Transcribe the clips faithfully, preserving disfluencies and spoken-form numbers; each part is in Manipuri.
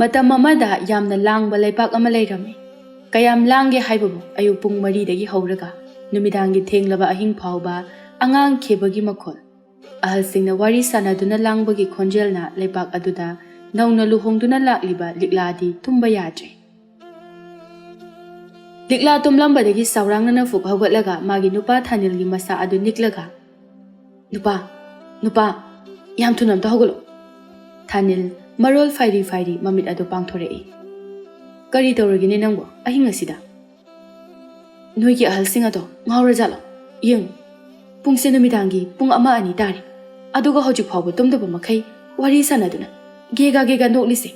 ꯃꯇꯝ ꯑꯃꯗ ꯌꯥꯝꯅ ꯂꯥꯡꯕ ꯂꯩꯄꯥꯛ ꯑꯃ ꯂꯩꯔꯝꯃꯤ꯫ ꯀꯌꯥꯝ ꯂꯥꯡꯒꯦ ꯍꯥꯏꯕꯕꯨ, ꯑꯌꯨꯛ ꯄꯨꯡ ꯃꯔꯤꯗꯒꯤ ꯍꯧꯔꯒ ꯅꯨꯃꯤꯗꯥꯡꯒꯤ ꯊꯦꯡꯂꯕ ꯑꯍꯤꯡ ꯐꯥꯎꯕ ꯑꯉꯥꯡ ꯈꯦꯕꯒꯤ ꯃꯈꯣꯜ, ꯑꯍꯜꯁꯤꯡꯅ ꯋꯥꯔꯤ ꯁꯥꯟꯅꯗꯨꯅ ꯂꯥꯡꯕꯒꯤ ꯈꯣꯟꯖꯦꯜꯅ ꯂꯩꯄꯥꯛ ꯑꯗꯨꯗ ꯅꯧꯅ ꯂꯨꯍꯣꯡꯗꯨꯅ ꯂꯥꯛꯂꯤꯕ ꯂꯤꯛꯂꯥꯗꯤ ꯇꯨꯝꯕ ꯌꯥꯗ꯭ꯔꯦ꯫ ꯂꯤꯛꯂꯥ ꯇꯨꯝꯂꯝꯕꯗꯒꯤ ꯁꯥꯎꯔꯥꯡꯅꯅ ꯐꯨꯛ ꯍꯧꯒꯠꯂꯒ ꯃꯥꯒꯤ ꯅꯨꯄꯥ ꯊꯥꯅꯤꯜꯒꯤ ꯃꯁꯥ ꯑꯗꯨ ꯅꯤꯛꯂꯒ, "ꯅꯨꯄꯥ, ꯅꯨꯄꯥ, ꯌꯥꯝ ꯊꯨꯅ ꯑꯝꯇ ꯍꯧꯒꯠꯂꯣ!" ꯊꯥꯅꯤꯜ ꯃꯔꯣꯜ ꯐꯥꯏꯔꯤ ꯐꯥꯏꯔꯤ ꯃꯃꯤꯠ ꯑꯗꯨ ꯄꯥꯡꯊꯣꯔꯛꯏ꯫ "ꯀꯔꯤ ꯇꯧꯔꯒꯦꯅꯦ ꯅꯪꯕꯣ ꯑꯍꯤꯡ ꯑꯁꯤꯗ? ꯅꯣꯏꯒꯤ ꯑꯍꯜꯁꯤꯡ ꯑꯗꯣ ꯉꯥꯎꯔꯖꯥꯠꯂꯣ? ꯌꯦꯡꯉꯨ, ꯄꯨꯡꯁꯦ ꯅꯨꯃꯤꯗꯥꯡꯒꯤ ꯄꯨꯡ ꯑꯃ ꯑꯅꯤ ꯇꯥꯔꯦ, ꯑꯗꯨꯒ ꯍꯧꯖꯤꯛ ꯐꯥꯎꯕ ꯇꯨꯝꯗꯕ ꯃꯈꯩ ꯋꯥꯔꯤ ꯁꯥꯟꯅꯗꯨꯅ ꯒꯦꯒꯥ ꯒꯦꯒꯥ ꯅꯣꯛꯂꯤꯁꯦ꯫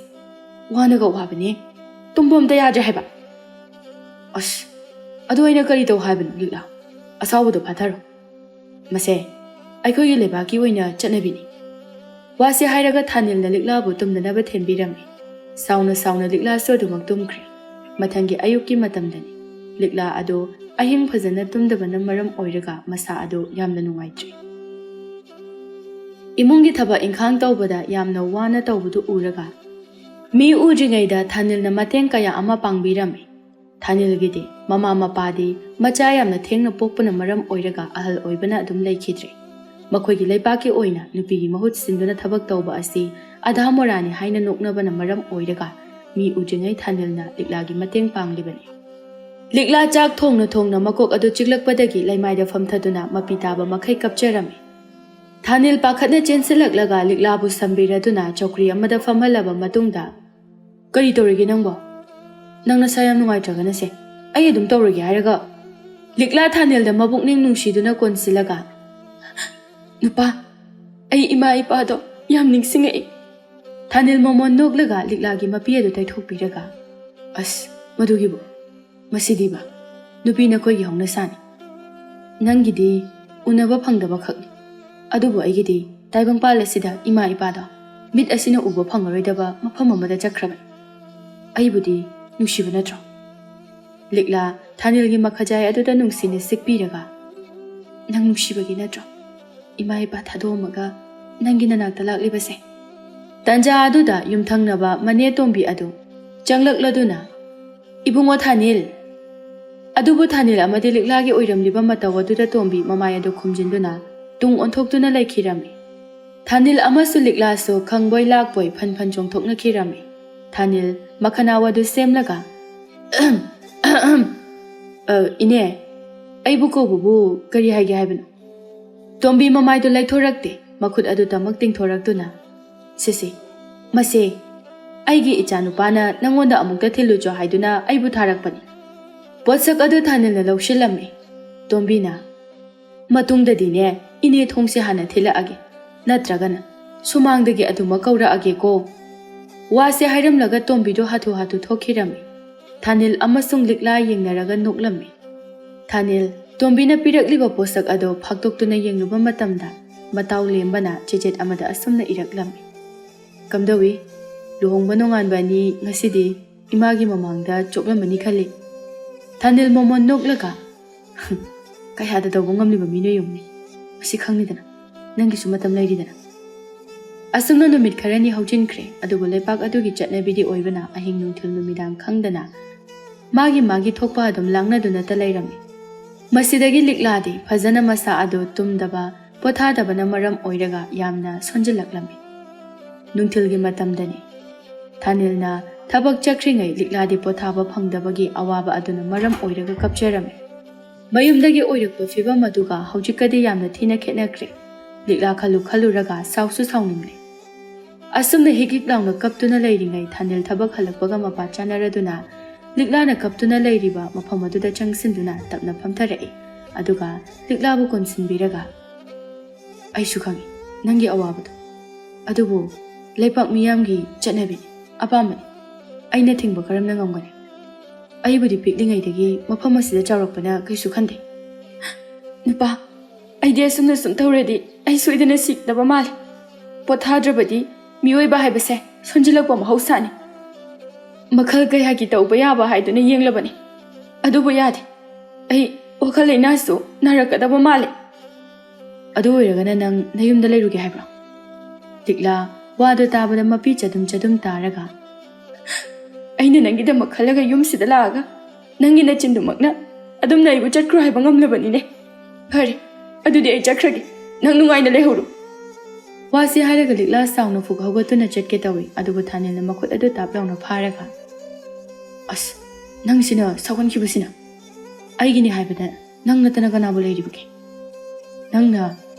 ꯋꯥꯅꯒ ꯋꯥꯕꯅꯦ, ꯇꯨꯝꯕ ꯑꯝꯇ ꯌꯥꯗ꯭ꯔꯦ ꯍꯥꯏꯕ꯫ ꯑꯁ, ꯑꯗꯨ ꯑꯩꯅ ꯀꯔꯤ ꯇꯧ ꯍꯥꯏꯕꯅꯣ ꯂꯤꯛꯂꯥ? ꯑꯁꯥꯎꯕꯗꯣ ꯐꯥꯊꯔꯣ꯫ ꯃꯁꯦ ꯑꯩꯈꯣꯏꯒꯤ ꯂꯩꯕꯥꯛꯀꯤ ꯑꯣꯏꯅ ꯆꯠꯅꯕꯤꯅꯤ꯫" ꯋꯥꯁꯤ ꯍꯥꯏꯔꯒ ꯊꯥꯅꯤꯜꯅ ꯂꯤꯛꯂꯥꯕꯨ ꯇꯨꯝꯅꯅꯕ ꯊꯦꯝꯕꯤꯔꯝꯃꯤ꯫ ꯁꯥꯎꯅ ꯁꯥꯎꯅ ꯂꯤꯛꯂꯥꯁꯨ ꯑꯗꯨꯃꯛ ꯇꯨꯝꯈ꯭ꯔꯦ꯫ ꯃꯊꯪꯒꯤ ꯑꯌꯨꯛꯀꯤ ꯃꯇꯝꯗꯅꯤ꯫ ꯂꯤꯛꯂꯥ ꯑꯗꯨ ꯑꯍꯤꯡ ꯐꯖꯅ ꯇꯨꯝꯗꯕꯅ ꯃꯔꯝ ꯑꯣꯏꯔꯒ ꯃꯁꯥ ꯑꯗꯨ ꯌꯥꯝꯅ ꯅꯨꯡꯉꯥꯏꯇ꯭ꯔꯦ꯫ ꯏꯃꯨꯡꯒꯤ ꯊꯕꯛ ꯏꯪꯈꯥꯡ ꯇꯧꯕꯗ ꯌꯥꯝꯅ ꯋꯥꯅ ꯇꯧꯕꯗꯨ ꯎꯔꯒ ꯃꯤ ꯎꯗ꯭ꯔꯤꯉꯩꯗ ꯊꯥꯅꯤꯜꯅ ꯃꯇꯦꯡ ꯀꯌꯥ ꯑꯃ ꯄꯥꯡꯕꯤꯔꯝꯃꯤ꯫ ꯊꯥꯅꯤꯜꯒꯤꯗꯤ ꯃꯃꯥ ꯃꯄꯥꯗꯤ ꯃꯆꯥ ꯌꯥꯝꯅ ꯊꯦꯡꯅ ꯄꯣꯛꯄꯅ ꯃꯔꯝ ꯑꯣꯏꯔꯒ ꯑꯍꯜ ꯑꯣꯏꯕꯅ ꯑꯗꯨꯝ ꯂꯩꯈꯤꯗ꯭ꯔꯦ꯫ ꯃꯈꯣꯏꯒꯤ ꯂꯩꯄꯥꯛꯀꯤ ꯑꯣꯏꯅ ꯅꯨꯄꯤꯒꯤ ꯃꯍꯨꯠ ꯁꯤꯟꯗꯨꯅ ꯊꯕꯛ ꯇꯧꯕ ꯑꯁꯤ ꯑꯙꯥ ꯃꯣꯔꯥꯅꯤ ꯍꯥꯏꯅ ꯅꯣꯛꯅꯕꯅ ꯃꯔꯝ ꯑꯣꯏꯔꯒ ꯃꯤ ꯎꯗ꯭ꯔꯤꯉꯩ ꯊꯥꯅꯤꯜꯅ ꯂꯤꯛꯂꯥꯒꯤ ꯃꯇꯦꯡ ꯄꯥꯡꯂꯤꯕꯅꯤ꯫ ꯂꯤꯛꯂꯥ ꯆꯥꯛ ꯊꯣꯡꯅ ꯊꯣꯡꯅ ꯃꯀꯣꯛ ꯑꯗꯨ ꯆꯤꯛꯂꯛꯄꯗꯒꯤ ꯂꯩꯃꯥꯏꯗ ꯐꯝꯊꯗꯨꯅ ꯃꯄꯤ ꯇꯥꯕ ꯃꯈꯩ ꯀꯞꯆꯔꯝꯃꯤ꯫ ꯊꯥꯅꯤꯜ ꯄꯥꯈꯠꯅ ꯆꯦꯟꯁꯤꯜꯂꯛꯂꯒ ꯂꯤꯛꯂꯥꯕꯨ ꯁꯝꯕꯤꯔꯗꯨꯅ ꯆꯧꯀ꯭ꯔꯤ ꯑꯃꯗ ꯐꯝꯍꯜꯂꯕ ꯃꯇꯨꯡꯗ, "ꯀꯔꯤ ꯇꯧꯔꯤꯒꯦ ꯅꯪꯕꯣ? ꯅꯪ ꯅꯁꯥ ꯌꯥꯝ ꯅꯨꯡꯉꯥꯏꯇ꯭ꯔꯒꯅꯁꯦ ꯑꯩ ꯑꯗꯨꯝ ꯇꯧꯔꯒꯦ ꯍꯥꯏꯔꯒ?" ꯂꯤꯛꯂꯥ ꯊꯥꯅꯤꯜꯗ ꯃꯕꯨꯛꯅꯤꯡ ꯅꯨꯡꯁꯤꯗꯨꯅ ꯀꯣꯟꯁꯤꯜꯂꯒ, "ꯅꯨꯄꯥ, ꯑꯩ ꯏꯃꯥ ꯏꯄꯥꯗꯣ ꯌꯥꯝ ꯅꯤꯡꯁꯤꯡꯉꯛꯏ꯫" ꯊꯥꯅꯤꯜ ꯃꯃꯣꯟ ꯅꯣꯛꯂꯒ ꯂꯤꯛꯂꯥꯒꯤ ꯃꯄꯤ ꯑꯗꯨ ꯇꯩꯊꯣꯛꯄꯤꯔꯒ, "ꯑꯁ, ꯃꯗꯨꯒꯤꯕꯨ, ꯃꯁꯤꯗꯤꯕ ꯅꯨꯄꯤ ꯅꯈꯣꯏꯒꯤ ꯍꯧꯅꯁꯥꯅꯤ꯫ ꯅꯪꯒꯤꯗꯤ ꯎꯅꯕ ꯐꯪꯗꯕ ꯈꯛꯅꯤ, ꯑꯗꯨꯕꯨ ꯑꯩꯒꯤꯗꯤ ꯇꯥꯏꯕꯪꯄꯥꯜ ꯑꯁꯤꯗ ꯏꯃꯥ ꯏꯄꯥꯗꯣ ꯃꯤꯠ ꯑꯁꯤꯅ ꯎꯕ ꯐꯪꯂꯔꯣꯏꯗꯕ ꯃꯐꯝ ꯑꯃꯗ ꯆꯠꯈ꯭ꯔꯕꯅꯤ꯫ ꯑꯩꯕꯨꯗꯤ ꯅꯨꯡꯁꯤꯕ ꯅꯠꯇ꯭ꯔꯣ?" ꯂꯤꯛꯂꯥ ꯊꯥꯅꯤꯜꯒꯤ ꯃꯈꯖꯥꯏ ꯑꯗꯨꯗ ꯅꯨꯡꯁꯤꯅ ꯁꯤꯛꯄꯤꯔꯒ, "ꯅꯪ ꯅꯨꯡꯁꯤꯕꯒꯤ ꯅꯠꯇ꯭ꯔꯣ ꯏꯃꯥ ꯏꯄꯥ ꯊꯥꯗꯣꯛꯑꯝꯃꯒ ꯅꯪꯒꯤ ꯅꯅꯥꯛꯇ ꯂꯥꯛꯂꯤꯕꯁꯦ?" ꯇꯥꯟꯖꯥ ꯑꯗꯨꯗ ꯌꯨꯝꯊꯪꯅꯕ ꯃꯅꯦ ꯇꯣꯝꯕꯤ ꯑꯗꯨ ꯆꯪꯂꯛꯂꯗꯨꯅ, "ꯏꯕꯨꯡꯉꯣ ꯊꯥꯅꯤꯜ!" ꯑꯗꯨꯕꯨ ꯊꯥꯅꯤꯜ ꯑꯃꯗꯤ ꯂꯤꯛꯂꯥꯒꯤ ꯑꯣꯏꯔꯝꯂꯤꯕ ꯃꯇꯧ ꯑꯗꯨꯗ ꯇꯣꯝꯕꯤ ꯃꯃꯥꯏ ꯑꯗꯨ ꯈꯨꯝꯖꯤꯟꯗꯨꯅ ꯇꯨꯡ ꯑꯣꯟꯊꯣꯛꯇꯨꯅ ꯂꯩꯈꯤꯔꯝꯃꯤ꯫ ꯊꯥꯅꯤꯜ ꯑꯃꯁꯨ ꯂꯤꯛꯂꯥꯁꯨ ꯈꯪꯕꯣꯏ ꯂꯥꯛꯄꯣꯏ ꯐꯟ ꯐꯟ ꯆꯣꯡꯊꯣꯛꯅꯈꯤꯔꯝꯃꯤ꯫ ꯊꯥꯅꯤꯜ ꯃꯈꯅꯥꯎ ꯑꯗꯨ ꯁꯦꯝꯂꯒ, "ꯑ, ꯏꯅꯦ, ꯑꯩꯕꯨ ꯀꯧꯕꯕꯨ ꯀꯔꯤ ꯍꯥꯏꯒꯦ ꯍꯥꯏꯕꯅꯣ?" ꯇꯣꯝꯕꯤ ꯃꯃꯥꯏꯗꯨ ꯂꯩꯊꯣꯔꯛꯇꯦ, ꯃꯈꯨꯠ ꯑꯗꯨ ꯇꯃꯛ ꯇꯤꯡꯊꯣꯔꯛꯇꯨꯅ, "ꯁꯤꯁꯤ, ꯃꯁꯦ ꯑꯩꯒꯤ ꯏꯆꯥꯅꯨꯄꯥꯅ ꯅꯪꯉꯣꯟꯗ ꯑꯃꯨꯛꯇ ꯊꯤꯜꯂꯨꯆꯣ ꯍꯥꯏꯗꯨꯅ ꯑꯩꯕꯨ ꯊꯥꯔꯛꯄꯅꯤ꯫" ꯄꯣꯠꯁꯛ ꯑꯗꯨ ꯊꯥꯅꯤꯜꯅ ꯂꯧꯁꯤꯜꯂꯝꯃꯤ꯫ ꯇꯣꯝꯕꯤꯅ, "ꯃꯇꯨꯡꯗꯗꯤꯅꯦ, ꯏꯅꯦ ꯊꯣꯡꯁꯦ ꯍꯥꯟꯅ ꯊꯤꯜꯂꯛꯑꯒꯦ, ꯅꯠꯇ꯭ꯔꯒꯅ ꯁꯨꯃꯥꯡꯗꯒꯤ ꯑꯗꯨꯃꯛ ꯀꯧꯔꯛꯑꯒꯦꯀꯣ꯫" ꯋꯥꯁꯦ ꯍꯥꯏꯔꯝꯂꯒ ꯇꯣꯝꯕꯤꯗꯨ ꯍꯥꯊꯨ ꯍꯥꯊꯨ ꯊꯣꯛꯈꯤꯔꯝꯃꯤ꯫ ꯊꯥꯅꯤꯜ ꯑꯃꯁꯨꯡ ꯂꯤꯛꯂꯥ ꯌꯦꯡꯅꯔꯒ ꯅꯣꯛꯂꯝꯃꯤ꯫ ꯊꯥꯅꯤꯜ ꯇꯣꯝꯕꯤꯅ ꯄꯤꯔꯛꯂꯤꯕ ꯄꯣꯠꯁꯛ ꯑꯗꯨ ꯐꯥꯛꯇꯣꯛꯇꯨꯅ ꯌꯦꯡꯂꯨꯕ ꯃꯇꯝꯗ, ꯃꯇꯥꯎ ꯂꯦꯝꯕꯅ ꯆꯦꯆꯦꯠ ꯑꯃꯗ ꯑꯁꯨꯝꯅ ꯏꯔꯛꯂꯝꯃꯤ, "ꯀꯝꯗꯧꯏ? ꯂꯨꯍꯣꯡꯕ ꯅꯣꯡꯉꯥꯟꯕ ꯑꯅꯤ ꯉꯁꯤꯗꯤ ꯏꯃꯥꯒꯤ ꯃꯃꯥꯡꯗ ꯆꯣꯞꯂꯝꯃꯅꯤ ꯈꯜꯂꯤ꯫" ꯊꯥꯅꯤꯜ ꯃꯣꯃꯣꯟ ꯅꯣꯛꯂꯒ, "ꯀꯌꯥꯗ ꯇꯧꯕ ꯉꯝꯂꯤꯕ ꯃꯤꯅꯣ ꯌꯦꯡꯉꯨꯅꯦ꯫ ꯃꯁꯤ ꯈꯪꯂꯤꯗꯅ, ꯅꯪꯒꯤꯁꯨ ꯃꯇꯝ ꯂꯩꯔꯤꯗꯅ꯫" ꯑꯁꯨꯝꯅ ꯅꯨꯃꯤꯠ ꯈꯔꯅꯤ ꯍꯧꯖꯤꯟꯈ꯭ꯔꯦ꯫ ꯑꯗꯨꯕꯨ ꯂꯩꯄꯥꯛ ꯑꯗꯨꯒꯤ ꯆꯠꯅꯕꯤꯗꯤ ꯑꯣꯏꯕꯅ ꯑꯍꯤꯡ ꯅꯨꯡꯊꯤꯜ ꯅꯨꯃꯤꯗꯥꯡ ꯈꯪꯗꯅ ꯃꯥꯒꯤ ꯃꯥꯒꯤ ꯊꯣꯛꯄ ꯑꯗꯨꯝ ꯂꯥꯡꯅꯗꯨꯅꯇ ꯂꯩꯔꯝꯃꯤ꯫ ꯃꯁꯤꯗꯒꯤ ꯂꯤꯛꯂꯥꯗꯤ ꯐꯖꯅ ꯃꯁꯥ ꯑꯗꯨ ꯇꯨꯝꯗꯕ, ꯄꯣꯊꯥꯗꯕꯅ ꯃꯔꯝ ꯑꯣꯏꯔꯒ ꯌꯥꯝꯅ ꯁꯣꯟꯖꯤꯜꯂꯛꯂꯝꯃꯤ꯫ ꯅꯨꯡꯊꯤꯜꯒꯤ ꯃꯇꯝꯗꯅꯤ꯫ ꯊꯥꯅꯤꯜꯅ ꯊꯕꯛ ꯆꯠꯈ꯭ꯔꯤꯉꯩ ꯂꯤꯛꯂꯥꯗꯤ ꯄꯣꯊꯥꯕ ꯐꯪꯗꯕꯒꯤ ꯑꯋꯥꯕ ꯑꯗꯨꯅ ꯃꯔꯝ ꯑꯣꯏꯔꯒ ꯀꯞꯆꯔꯝꯃꯤ꯫ ꯃꯌꯨꯝꯗꯒꯤ ꯑꯣꯏꯔꯛꯄ ꯐꯤꯚꯝ ꯑꯗꯨꯒ ꯍꯧꯖꯤꯛꯀꯗꯤ ꯌꯥꯝꯅ ꯊꯤꯅ ꯈꯦꯠꯅꯈ꯭ꯔꯦ꯫ ꯂꯤꯛꯂꯥ ꯈꯜꯂꯨ ꯈꯜꯂꯨꯔꯒ ꯁꯥꯎꯁꯨ ꯁꯥꯎꯅꯤꯡꯂꯦ꯫ ꯑꯁꯨꯝꯅ ꯍꯤꯛ ꯍꯤꯛ ꯂꯥꯎꯅ ꯀꯞꯇꯨꯅ ꯂꯩꯔꯤꯉꯩ ꯊꯥꯅꯤꯜ ꯊꯕꯛ ꯍꯜꯂꯛꯄꯒ ꯃꯄꯥ ꯆꯥꯅꯔꯗꯨꯅ ꯂꯤꯛꯂꯥꯅ ꯀꯞꯇꯨꯅ ꯂꯩꯔꯤꯕ ꯃꯐꯝ ꯑꯗꯨꯗ ꯆꯪꯁꯤꯟꯗꯨꯅ ꯇꯞꯅ ꯐꯝꯊꯔꯛꯏ꯫ ꯑꯗꯨꯒ ꯂꯤꯛꯂꯥꯕꯨ ꯀꯣꯟꯁꯤꯟꯕꯤꯔꯒ, "ꯑꯩꯁꯨ ꯈꯪꯏ ꯅꯪꯒꯤ ꯑꯋꯥꯕꯗꯣ꯫ ꯑꯗꯨꯕꯨ ꯂꯩꯄꯥꯛ ꯃꯤꯌꯥꯝꯒꯤ ꯆꯠꯅꯕꯤꯅꯤ, ꯑꯄꯥꯝꯕꯅꯤ꯫ ꯑꯩꯅ ꯊꯤꯡꯕ ꯀꯔꯝꯅ ꯉꯝꯒꯅꯤ? ꯑꯩꯕꯨꯗꯤ ꯄꯤꯛꯂꯤꯉꯩꯗꯒꯤ ꯃꯐꯝ ꯑꯁꯤꯗ ꯆꯥꯎꯔꯛꯄꯅ ꯀꯩꯁꯨ ꯈꯟꯗꯦ꯫" "ꯅꯨꯄꯥ, ꯑꯩꯗꯤ ꯑꯁꯨꯝꯅ ꯁꯨꯝ ꯇꯧꯔꯗꯤ ꯑꯩ ꯁꯣꯏꯗꯅ ꯁꯤꯒꯗꯕ ꯃꯥꯜꯂꯤ꯫ ꯄꯣꯊꯥꯗ꯭ꯔꯕꯗꯤ ꯃꯤꯑꯣꯏꯕ ꯍꯥꯏꯕꯁꯦ ꯁꯣꯟꯖꯤꯜꯂꯛꯄ ꯃꯍꯧꯁꯥꯅꯤ꯫ ꯃꯈꯜ ꯀꯌꯥꯒꯤ ꯇꯧꯕ ꯌꯥꯕ ꯍꯥꯏꯗꯨꯅ ꯌꯦꯡꯂꯕꯅꯤ, ꯑꯗꯨꯕꯨ ꯌꯥꯗꯦ꯫ ꯑꯩ ꯋꯥꯈꯜ ꯂꯩꯅꯥꯁꯨ ꯅꯥꯔꯛꯀꯗꯕ ꯃꯥꯜꯂꯤ꯫" "ꯑꯗꯨ ꯑꯣꯏꯔꯒꯅ ꯅꯪ ꯅꯌꯨꯝꯗ ꯂꯩꯔꯨꯒꯦ ꯍꯥꯏꯕ꯭ꯔꯣ?" ꯂꯤꯛꯂꯥ ꯋꯥꯗꯣ ꯇꯥꯕꯗ ꯃꯄꯤ ꯆꯗꯨꯝ ꯆꯗꯨꯝ ꯇꯥꯔꯒ, "ꯑꯩꯅ ꯅꯪꯒꯤꯗꯃꯛ ꯈꯜꯂꯒ ꯌꯨꯝꯁꯤꯗ ꯂꯥꯛꯑꯒ ꯅꯪꯒꯤ ꯅꯆꯤꯟꯗꯨꯃꯛꯅ ꯑꯗꯨꯝꯅ ꯑꯩꯕꯨ ꯆꯠꯈ꯭ꯔꯣ ꯍꯥꯏꯕ ꯉꯝꯂꯕꯅꯤꯅꯦ꯫ ꯐꯔꯦ, ꯑꯗꯨꯗꯤ ꯑꯩ ꯆꯠꯈ꯭ꯔꯒꯦ꯫ ꯅꯪ ꯅꯨꯡꯉꯥꯏꯅ ꯂꯩꯍꯧꯔꯣ꯫" ꯋꯥꯁꯤ ꯍꯥꯏꯔꯒ ꯂꯤꯛꯂꯥ ꯁꯥꯎꯅ ꯐꯨꯛ ꯍꯧꯒꯠꯇꯨꯅ ꯆꯠꯀꯦ ꯇꯧꯏ꯫ ꯑꯗꯨꯕꯨ ꯊꯥꯅꯤꯜꯅ ꯃꯈꯨꯠ ꯑꯗꯨ ꯇꯥꯞ ꯂꯥꯎꯅ ꯐꯥꯔꯒ, "ꯑꯁ, ꯅꯪꯁꯤꯅ ꯁꯥꯎꯒꯟꯈꯤꯕꯁꯤꯅ! ꯑꯩꯒꯤꯅꯤ ꯍꯥꯏꯕꯗ ꯅꯪ ꯅꯠꯇꯅ ꯀꯅꯥꯕꯨ ꯂꯩꯔꯤꯕꯒꯦ? ꯅꯪꯅ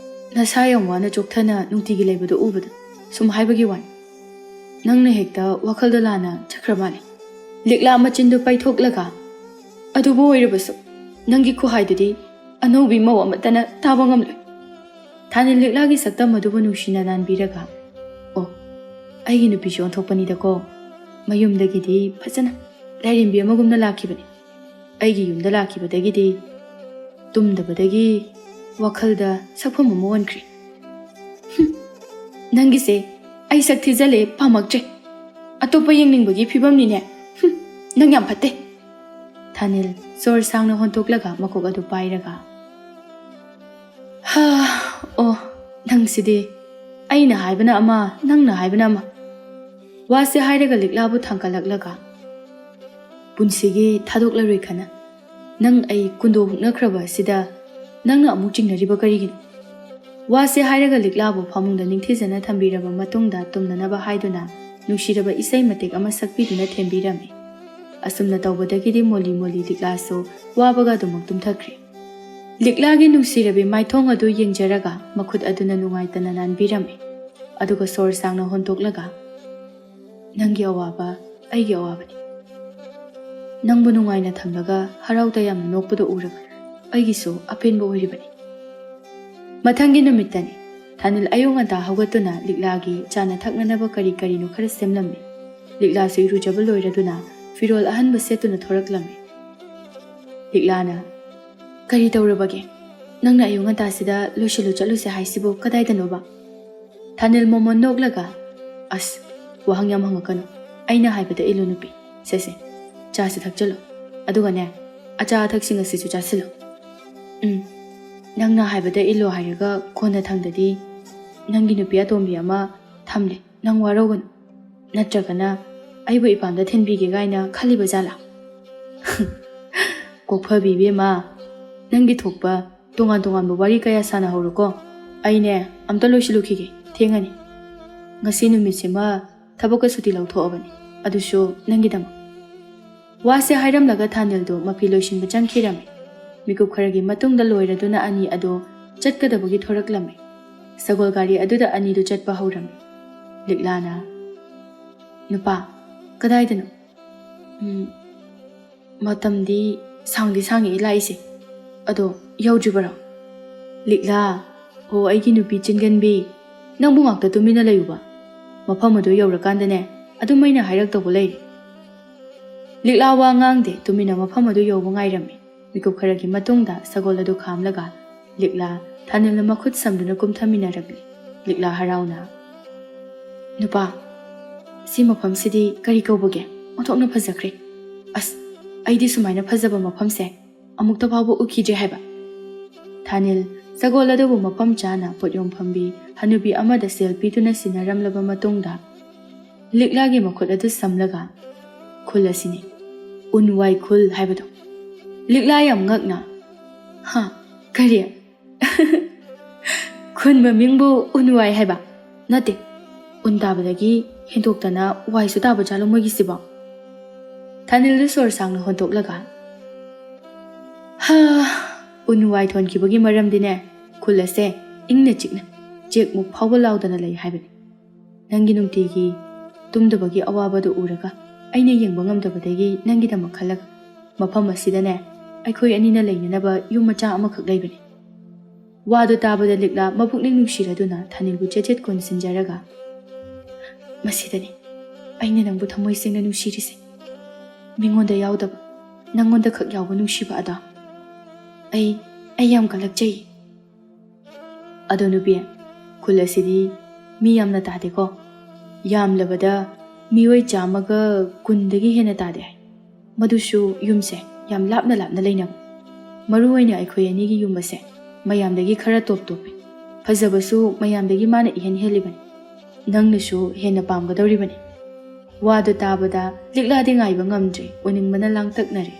ꯅꯁꯥ ꯌꯥꯝ ꯋꯥꯅ ꯆꯣꯛꯊꯅ ꯅꯨꯡꯇꯤꯒꯤ ꯂꯩꯕꯗꯨ ꯎꯕꯗ ꯁꯨꯝ ꯍꯥꯏꯕꯒꯤ ꯋꯥꯅꯤ꯫ ꯅꯪꯅ ꯍꯦꯛꯇ ꯋꯥꯈꯜꯗ ꯂꯥꯟꯅ ꯆꯠꯈ꯭ꯔ ꯃꯥꯜꯂꯦ꯫" ꯂꯤꯛꯂꯥ ꯃꯆꯤꯟꯗꯨ ꯄꯩꯊꯣꯛꯂꯒ, "ꯑꯗꯨꯕꯨ ꯑꯣꯏꯔꯕꯁꯨ ꯅꯪꯒꯤ ꯈꯨꯍꯥꯏꯗꯨꯗꯤ ꯑꯅꯧꯕꯤ ꯃꯧ ꯑꯃꯠꯇꯅ ꯇꯥꯕ ꯉꯝꯂꯣꯏ꯫" ꯊꯥꯅꯤꯜ ꯂꯤꯛꯂꯥꯒꯤ ꯁꯛꯇꯝ ꯑꯗꯨꯕꯨ ꯅꯨꯡꯁꯤꯅ ꯅꯥꯟꯕꯤꯔꯒ, "ꯑꯣ, ꯑꯩꯒꯤ ꯅꯨꯄꯤꯁꯨ ꯑꯣꯟꯊꯣꯛꯄꯅꯤꯗꯀꯣ꯫ ꯃꯌꯨꯝꯗꯒꯤꯗꯤ ꯐꯖꯅ ꯂꯥꯏꯔꯦꯝꯕꯤ ꯑꯃꯒꯨꯝꯅ ꯂꯥꯛꯈꯤꯕꯅꯤ꯫ ꯑꯩꯒꯤ ꯌꯨꯝꯗ ꯂꯥꯛꯈꯤꯕꯗꯒꯤꯗꯤ ꯇꯨꯝꯗꯕꯗꯒꯤ ꯋꯥꯈꯜꯗ ꯁꯛꯐꯝ ꯑꯃ ꯑꯣꯟꯈ꯭ꯔꯦ꯫ ꯍꯨꯝ, ꯅꯪꯒꯤꯁꯦ ꯑꯩ ꯁꯛ ꯊꯤꯖꯜꯂꯦ, ꯄꯥꯝꯃꯛꯇ꯭ꯔꯦ꯫ ꯑꯇꯣꯞꯄ ꯌꯦꯡꯅꯤꯡꯕꯒꯤ ꯐꯤꯕꯝꯅꯤꯅꯦ꯫ ꯍꯨꯝ, ꯅꯪ ꯌꯥꯝ ꯐꯠꯇꯦ꯫" ꯊꯥꯅꯤꯜ ꯁꯣꯔ ꯁꯥꯡꯅ ꯍꯣꯟꯊꯣꯛꯂꯒ ꯃꯀꯣꯛ ꯑꯗꯨ ꯄꯥꯏꯔꯒ, "ꯍꯥ, ꯑꯣ, ꯅꯪꯁꯤꯗꯤ꯫ ꯑꯩꯅ ꯍꯥꯏꯕꯅ ꯑꯃ, ꯅꯪꯅ ꯍꯥꯏꯕꯅ ꯑꯃ꯫" ꯋꯥꯁꯦ ꯍꯥꯏꯔꯒ ꯂꯤꯛꯂꯥꯕꯨ ꯊꯥꯡꯒꯠꯂꯛꯂꯒ, "ꯄꯨꯟꯁꯤꯒꯤ ꯊꯥꯗꯣꯛꯂꯔꯣꯏ ꯈꯅ ꯅꯪ ꯑꯩ ꯀꯨꯟꯗꯣ ꯍꯨꯛꯅꯈ꯭ꯔꯕ ꯑꯁꯤꯗ ꯅꯪꯅ ꯑꯃꯨꯛ ꯆꯤꯡꯅꯔꯤꯕ ꯀꯔꯤꯒꯤꯅꯣ?" ꯋꯥꯁꯦ ꯍꯥꯏꯔꯒ ꯂꯤꯛꯂꯥꯕꯨ ꯐꯃꯨꯡꯗ ꯅꯤꯡꯊꯤꯖꯅ ꯊꯝꯕꯤꯔꯕ ꯃꯇꯨꯡꯗ ꯇꯨꯝꯅꯅꯕ ꯍꯥꯏꯗꯨꯅ ꯅꯨꯡꯁꯤꯔꯕ ꯏꯁꯩ ꯃꯇꯦꯛ ꯑꯃ ꯁꯛꯄꯤꯗꯨꯅ ꯊꯦꯝꯕꯤꯔꯝꯃꯤ꯫ ꯑꯁꯨꯝꯅ ꯇꯧꯕꯗꯒꯤꯗꯤ ꯃꯣꯂꯤ ꯃꯣꯂꯤ ꯂꯤꯛꯂꯥꯁꯨ ꯋꯥꯕꯒ ꯑꯗꯨꯃꯛ ꯇꯨꯝꯊꯈ꯭ꯔꯦ꯫ ꯂꯤꯛꯂꯥꯒꯤ ꯅꯨꯡꯁꯤꯔꯕꯤ ꯃꯥꯏꯊꯣꯡ ꯑꯗꯨ ꯌꯦꯡꯖꯔꯒ ꯃꯈꯨꯠ ꯑꯗꯨꯅ ꯅꯨꯡꯉꯥꯏꯇꯅ ꯅꯥꯟꯕꯤꯔꯝꯃꯤ꯫ ꯑꯗꯨꯒ ꯁꯣꯔ ꯁꯥꯡꯅ ꯍꯣꯟꯗꯣꯛꯂꯒ, "ꯅꯪꯒꯤ ꯑꯋꯥꯕ ꯑꯩꯒꯤ ꯑꯋꯥꯕꯅꯤ꯫ ꯅꯪꯕꯨ ꯅꯨꯡꯉꯥꯏꯅ ꯊꯝꯂꯒ ꯍꯔꯥꯎ ꯇꯌꯥꯝꯅ ꯅꯣꯛꯄꯗꯨ ꯎꯔꯒ ꯑꯩꯒꯤꯁꯨ ꯑꯄꯦꯟꯕ ꯑꯣꯏꯔꯤꯕꯅꯤ꯫" ꯃꯊꯪꯒꯤ ꯅꯨꯃꯤꯠꯇꯅꯤ꯫ ꯊꯥꯅꯤꯜ ꯑꯌꯨꯛ ꯉꯟꯇꯥ ꯍꯧꯒꯠꯇꯨꯅ ꯂꯤꯛꯂꯥꯒꯤ ꯆꯥꯅ ꯊꯛꯅꯅꯕ ꯀꯔꯤ ꯀꯔꯤꯅꯣ ꯈꯔ ꯁꯦꯝꯂꯝꯃꯤ꯫ ꯂꯤꯛꯂꯥꯁꯨ ꯏꯔꯨꯖꯕ ꯂꯣꯏꯔꯗꯨꯅ ꯐꯤꯔꯣꯜ ꯑꯍꯟꯕ ꯁꯦꯠꯇꯨꯅ ꯊꯣꯔꯛꯂꯝꯃꯤ꯫ ꯂꯤꯛꯂꯥꯅ, "ꯀꯔꯤ ꯇꯧꯔꯕꯒꯦ? ꯅꯪꯅ ꯑꯌꯨꯛ ꯉꯟꯇꯥꯁꯤꯗ ꯂꯣꯏꯁꯤꯜꯂꯨ ꯆꯠꯂꯨꯁꯦ ꯍꯥꯏꯁꯤꯕꯨ ꯀꯗꯥꯏꯗꯅꯣꯕ?" ꯊꯥꯅꯤꯜ ꯃꯣꯃꯣꯟ ꯅꯣꯛꯂꯒ, "ꯑꯁ, ꯋꯥꯍꯪ ꯌꯥꯝ ꯍꯪꯉꯛꯀꯅꯨ꯫ ꯑꯩꯅ ꯍꯥꯏꯕꯗ ꯏꯜꯂꯨ ꯅꯨꯄꯤ꯫ ꯁꯦ ꯁꯦ, ꯆꯥꯁꯤ ꯊꯛꯆꯜꯂꯨ꯫ ꯑꯗꯨꯒꯅꯦ, ꯑꯆꯥ ꯑꯊꯛꯁꯤꯡ ꯑꯁꯤꯁꯨ ꯆꯥꯁꯤꯜꯂꯨ꯫ ꯎꯝ, ꯅꯪꯅ ꯍꯥꯏꯕꯗ ꯏꯜꯂꯨ ꯍꯥꯏꯔꯒ ꯀꯣꯟꯅ ꯊꯪꯗꯗꯤ ꯅꯪꯒꯤ ꯅꯨꯄꯤ ꯑꯇꯣꯝꯕꯤ ꯑꯃ ꯊꯝꯂꯦ꯫ ꯅꯪ ꯋꯥꯔꯧꯒꯅꯨ꯫ ꯅꯠꯇ꯭ꯔꯒꯅ ꯑꯩꯕꯨ ꯏꯄꯥꯝꯗ ꯊꯤꯟꯕꯤꯒꯦ ꯀꯥꯏꯅ ꯈꯜꯂꯤꯕ ꯖꯥꯠꯂꯥ? ꯀꯣꯛꯐꯕꯤ ꯏꯕꯦꯝꯃ, ꯅꯪꯒꯤ ꯊꯣꯛꯄ ꯇꯣꯉꯥꯟ ꯇꯣꯉꯥꯟꯕ ꯋꯥꯔꯤ ꯀꯌꯥ ꯁꯥꯟꯅꯍꯧꯔꯣꯀꯣ꯫ ꯑꯩꯅꯦ ꯑꯝꯇ ꯂꯣꯏꯁꯤꯜꯂꯨꯈꯤꯒꯦ, ꯊꯦꯡꯉꯅꯤ꯫ ꯉꯁꯤ ꯅꯨꯃꯤꯠꯁꯤꯃ ꯊꯕꯛꯀ ꯁꯨꯇꯤ ꯂꯧꯊꯣꯛꯑꯕꯅꯤ, ꯑꯗꯨꯁꯨ ꯅꯪꯒꯤꯗꯃꯛ꯫ ꯋꯥꯁꯦ ꯍꯥꯏꯔꯝꯂꯒ ꯊꯥꯅꯤꯜꯗꯨ ꯃꯐꯤ ꯂꯣꯏꯁꯤꯟꯕ ꯆꯪꯈꯤꯔꯝꯃꯤ꯫ ꯃꯤꯀꯨꯞ ꯈꯔꯒꯤ ꯃꯇꯨꯡꯗ ꯂꯣꯏꯔꯗꯨꯅ ꯑꯅꯤ ꯑꯗꯨ ꯆꯠꯀꯗꯕꯒꯤ ꯊꯣꯔꯛꯂꯝꯃꯤ꯫ ꯁꯒꯣꯜ ꯒꯥꯔꯤ ꯑꯗꯨꯗ ꯑꯅꯤꯗꯨ ꯆꯠꯄ ꯍꯧꯔꯝꯃꯤ꯫ ꯂꯤꯛꯂꯥꯅ, "ꯅꯨꯄꯥ, ꯀꯗꯥꯏꯗꯅꯣ?" "ꯎꯝ, ꯃꯇꯝꯗꯤ ꯁꯥꯡꯗꯤ ꯁꯥꯡꯉꯦ ꯂꯥꯛꯏꯁꯦ꯫ ꯑꯗꯣ ꯌꯧꯗ꯭ꯔꯤꯕꯔꯣ?" "ꯂꯤꯛꯂꯥ, ꯑꯣ ꯑꯩꯒꯤ ꯅꯨꯄꯤ ꯆꯤꯟꯒꯟꯕꯤ, ꯅꯪꯕꯨ ꯉꯥꯛꯇ ꯇꯨꯃꯤꯟꯅ ꯂꯩꯌꯨꯕ꯫ ꯃꯐꯝ ꯑꯗꯨ ꯌꯧꯔꯀꯥꯟꯗꯅꯦ ꯑꯗꯨꯝ ꯑꯩꯅ ꯍꯥꯏꯔꯛꯇꯧꯕ ꯂꯩꯔꯦ꯫" ꯂꯤꯛꯂꯥ ꯋꯥ ꯉꯥꯡꯗꯦ, ꯇꯨꯃꯤꯟꯅ ꯃꯐꯝ ꯑꯗꯨ ꯌꯧꯕ ꯉꯥꯏꯔꯝꯃꯤ꯫ ꯃꯤꯀꯨꯞ ꯈꯔꯒꯤ ꯃꯇꯨꯡꯗ ꯁꯒꯣꯜ ꯑꯗꯨ ꯈꯥꯝꯂꯒ ꯂꯤꯛꯂꯥ ꯊꯥꯅꯤꯜꯅ ꯃꯈꯨꯠ ꯁꯝꯗꯨꯅ ꯀꯨꯝꯊꯃꯤꯟꯅꯔꯝꯃꯤ꯫ ꯂꯤꯛꯂꯥ ꯍꯔꯥꯎꯅ, "ꯅꯨꯄꯥ, ꯁꯤ ꯃꯐꯝꯁꯤꯗꯤ ꯀꯔꯤ ꯀꯧꯕꯒꯦ? ꯑꯣꯟꯊꯣꯛꯅ ꯐꯖꯈ꯭ꯔꯦ꯫ ꯑꯁ, ꯑꯩꯗꯤ ꯁꯨꯃꯥꯏꯅ ꯐꯖꯕ ꯃꯐꯝꯁꯦ ꯑꯃꯨꯛꯇ ꯐꯥꯎꯕ ꯎꯈꯤꯗ꯭ꯔꯤ ꯍꯥꯏꯕ꯫" ꯊꯥꯅꯤꯜ ꯁꯒꯣꯜ ꯑꯗꯨꯕꯨ ꯃꯐꯝ ꯆꯥꯅ ꯄꯣꯠꯌꯣꯝ ꯐꯝꯕꯤ ꯍꯅꯨꯕꯤ ꯑꯃꯗ ꯁꯦꯜ ꯄꯤꯗꯨꯅ ꯁꯤꯟꯅꯔꯝꯂꯕ ꯃꯇꯨꯡꯗ, ꯂꯤꯛꯂꯥꯒꯤ ꯃꯈꯨꯠ ꯑꯗꯨ ꯁꯝꯂꯒ, "ꯈꯨꯜ ꯑꯁꯤꯅꯤ, ꯎꯟ ꯋꯥꯏ ꯈꯨꯜ ꯍꯥꯏꯕꯗꯣ꯫" ꯂꯤꯛꯂꯥ ꯌꯥꯝ ꯉꯛꯅ, "ꯍꯥ, ꯀꯔꯤ? ꯈꯨꯟ ꯃꯃꯤꯡꯕꯨ ꯎꯟ ꯋꯥꯏ ꯍꯥꯏꯕ? ꯅꯠꯇꯦ, ꯎꯟ ꯇꯥꯕꯗꯒꯤ ꯍꯦꯟꯗꯣꯛꯇꯅ ꯋꯥꯏꯁꯨ ꯇꯥꯕ ꯖꯥꯠꯂꯣ ꯃꯣꯏꯒꯤꯁꯤꯕꯣ?" ꯊꯥꯅꯤꯜꯗꯨ ꯁꯣꯔ ꯁꯥꯡꯅ ꯍꯣꯟꯗꯣꯛꯂꯒ, "ꯍꯥ, ꯎꯟ ꯋꯥꯏ ꯊꯣꯟꯈꯤꯕꯒꯤ ꯃꯔꯝꯗꯤꯅꯦ, ꯈꯨꯜ ꯑꯁꯦ ꯏꯪꯅ ꯆꯤꯛꯅ ꯆꯦꯛꯃꯨꯛ ꯐꯥꯎꯕ ꯂꯥꯎꯗꯅ ꯂꯩ ꯍꯥꯏꯕꯅꯤ꯫ ꯅꯪꯒꯤ ꯅꯨꯡꯇꯤꯒꯤ ꯇꯨꯝꯗꯕꯒꯤ ꯑꯋꯥꯕꯗꯨ ꯎꯔꯒ ꯑꯩꯅ ꯌꯦꯡꯕ ꯉꯝꯗꯕꯗꯒꯤ ꯅꯪꯒꯤꯗꯃꯛ ꯈꯜꯂꯒ ꯃꯐꯝ ꯑꯁꯤꯗꯅꯦ ꯑꯩꯈꯣꯏ ꯑꯅꯤꯅ ꯂꯩꯅꯅꯕ ꯌꯨꯝ ꯃꯆꯥ ꯑꯃꯈꯛ ꯂꯩꯕꯅꯤ꯫" ꯋꯥꯗꯨ ꯇꯥꯕꯗ ꯂꯤꯛꯂꯥ ꯃꯄꯨꯛꯅꯤꯡ ꯅꯨꯡꯁꯤꯔꯗꯨꯅ ꯊꯥꯅꯤꯜꯕꯨ ꯆꯦꯠ ꯆꯦꯠ ꯀꯣꯟꯁꯤꯟꯖꯔꯒ, "ꯃꯁꯤꯗꯅꯤ ꯑꯩꯅ ꯅꯪꯕꯨ ꯊꯃꯣꯏ ꯁꯦꯡꯅ ꯅꯨꯡꯁꯤꯔꯤꯁꯦ꯫ ꯃꯤꯉꯣꯟꯗ ꯌꯥꯎꯗꯕ, ꯅꯪꯉꯣꯟꯗ ꯈꯛ ꯌꯥꯎꯕ ꯅꯨꯡꯁꯤꯕ ꯑꯗꯣ꯫ ꯑꯩ, ꯑꯩ ꯌꯥꯝ ꯀꯜꯂꯛꯆꯩ꯫" "ꯑꯗꯣ ꯅꯨꯄꯤ, ꯈꯨꯜ ꯑꯁꯤꯗꯤ ꯃꯤ ꯌꯥꯝꯅ ꯇꯥꯗꯦꯀꯣ꯫ ꯌꯥꯝꯂꯕꯗ ꯃꯤꯑꯣꯏ ꯆꯥꯝꯃꯒ ꯀꯨꯟꯗꯒꯤ ꯍꯦꯟꯅ ꯇꯥꯗꯦ ꯍꯥꯏ꯫ ꯃꯗꯨꯁꯨ ꯌꯨꯝꯁꯦ ꯌꯥꯝ ꯂꯥꯞꯅ ꯂꯥꯞꯅ ꯂꯩꯅꯕ꯫ ꯃꯔꯨ ꯑꯣꯏꯅ ꯑꯩꯈꯣꯏ ꯑꯅꯤꯒꯤ ꯌꯨꯝ ꯑꯁꯦ ꯃꯌꯥꯝꯗꯒꯤ ꯈꯔ ꯇꯣꯞ ꯇꯣꯞꯄꯤ꯫ ꯐꯖꯕꯁꯨ ꯃꯌꯥꯝꯗꯒꯤ ꯃꯥꯅ ꯏꯍꯦꯟ ꯍꯦꯜꯂꯤꯕꯅꯤ꯫" ꯅꯪꯅꯁꯨ ꯍꯦꯟꯅ ꯄꯥꯝꯒꯗꯧꯔꯤꯕꯅꯤ꯫ ꯋꯥꯗꯨ ꯇꯥꯕꯗ ꯂꯤꯛꯂꯥꯗꯤ ꯉꯥꯏꯕ ꯉꯝꯗ꯭ꯔꯦ, ꯎꯅꯤꯡꯕꯅ ꯂꯥꯡꯇꯛꯅꯔꯦ꯫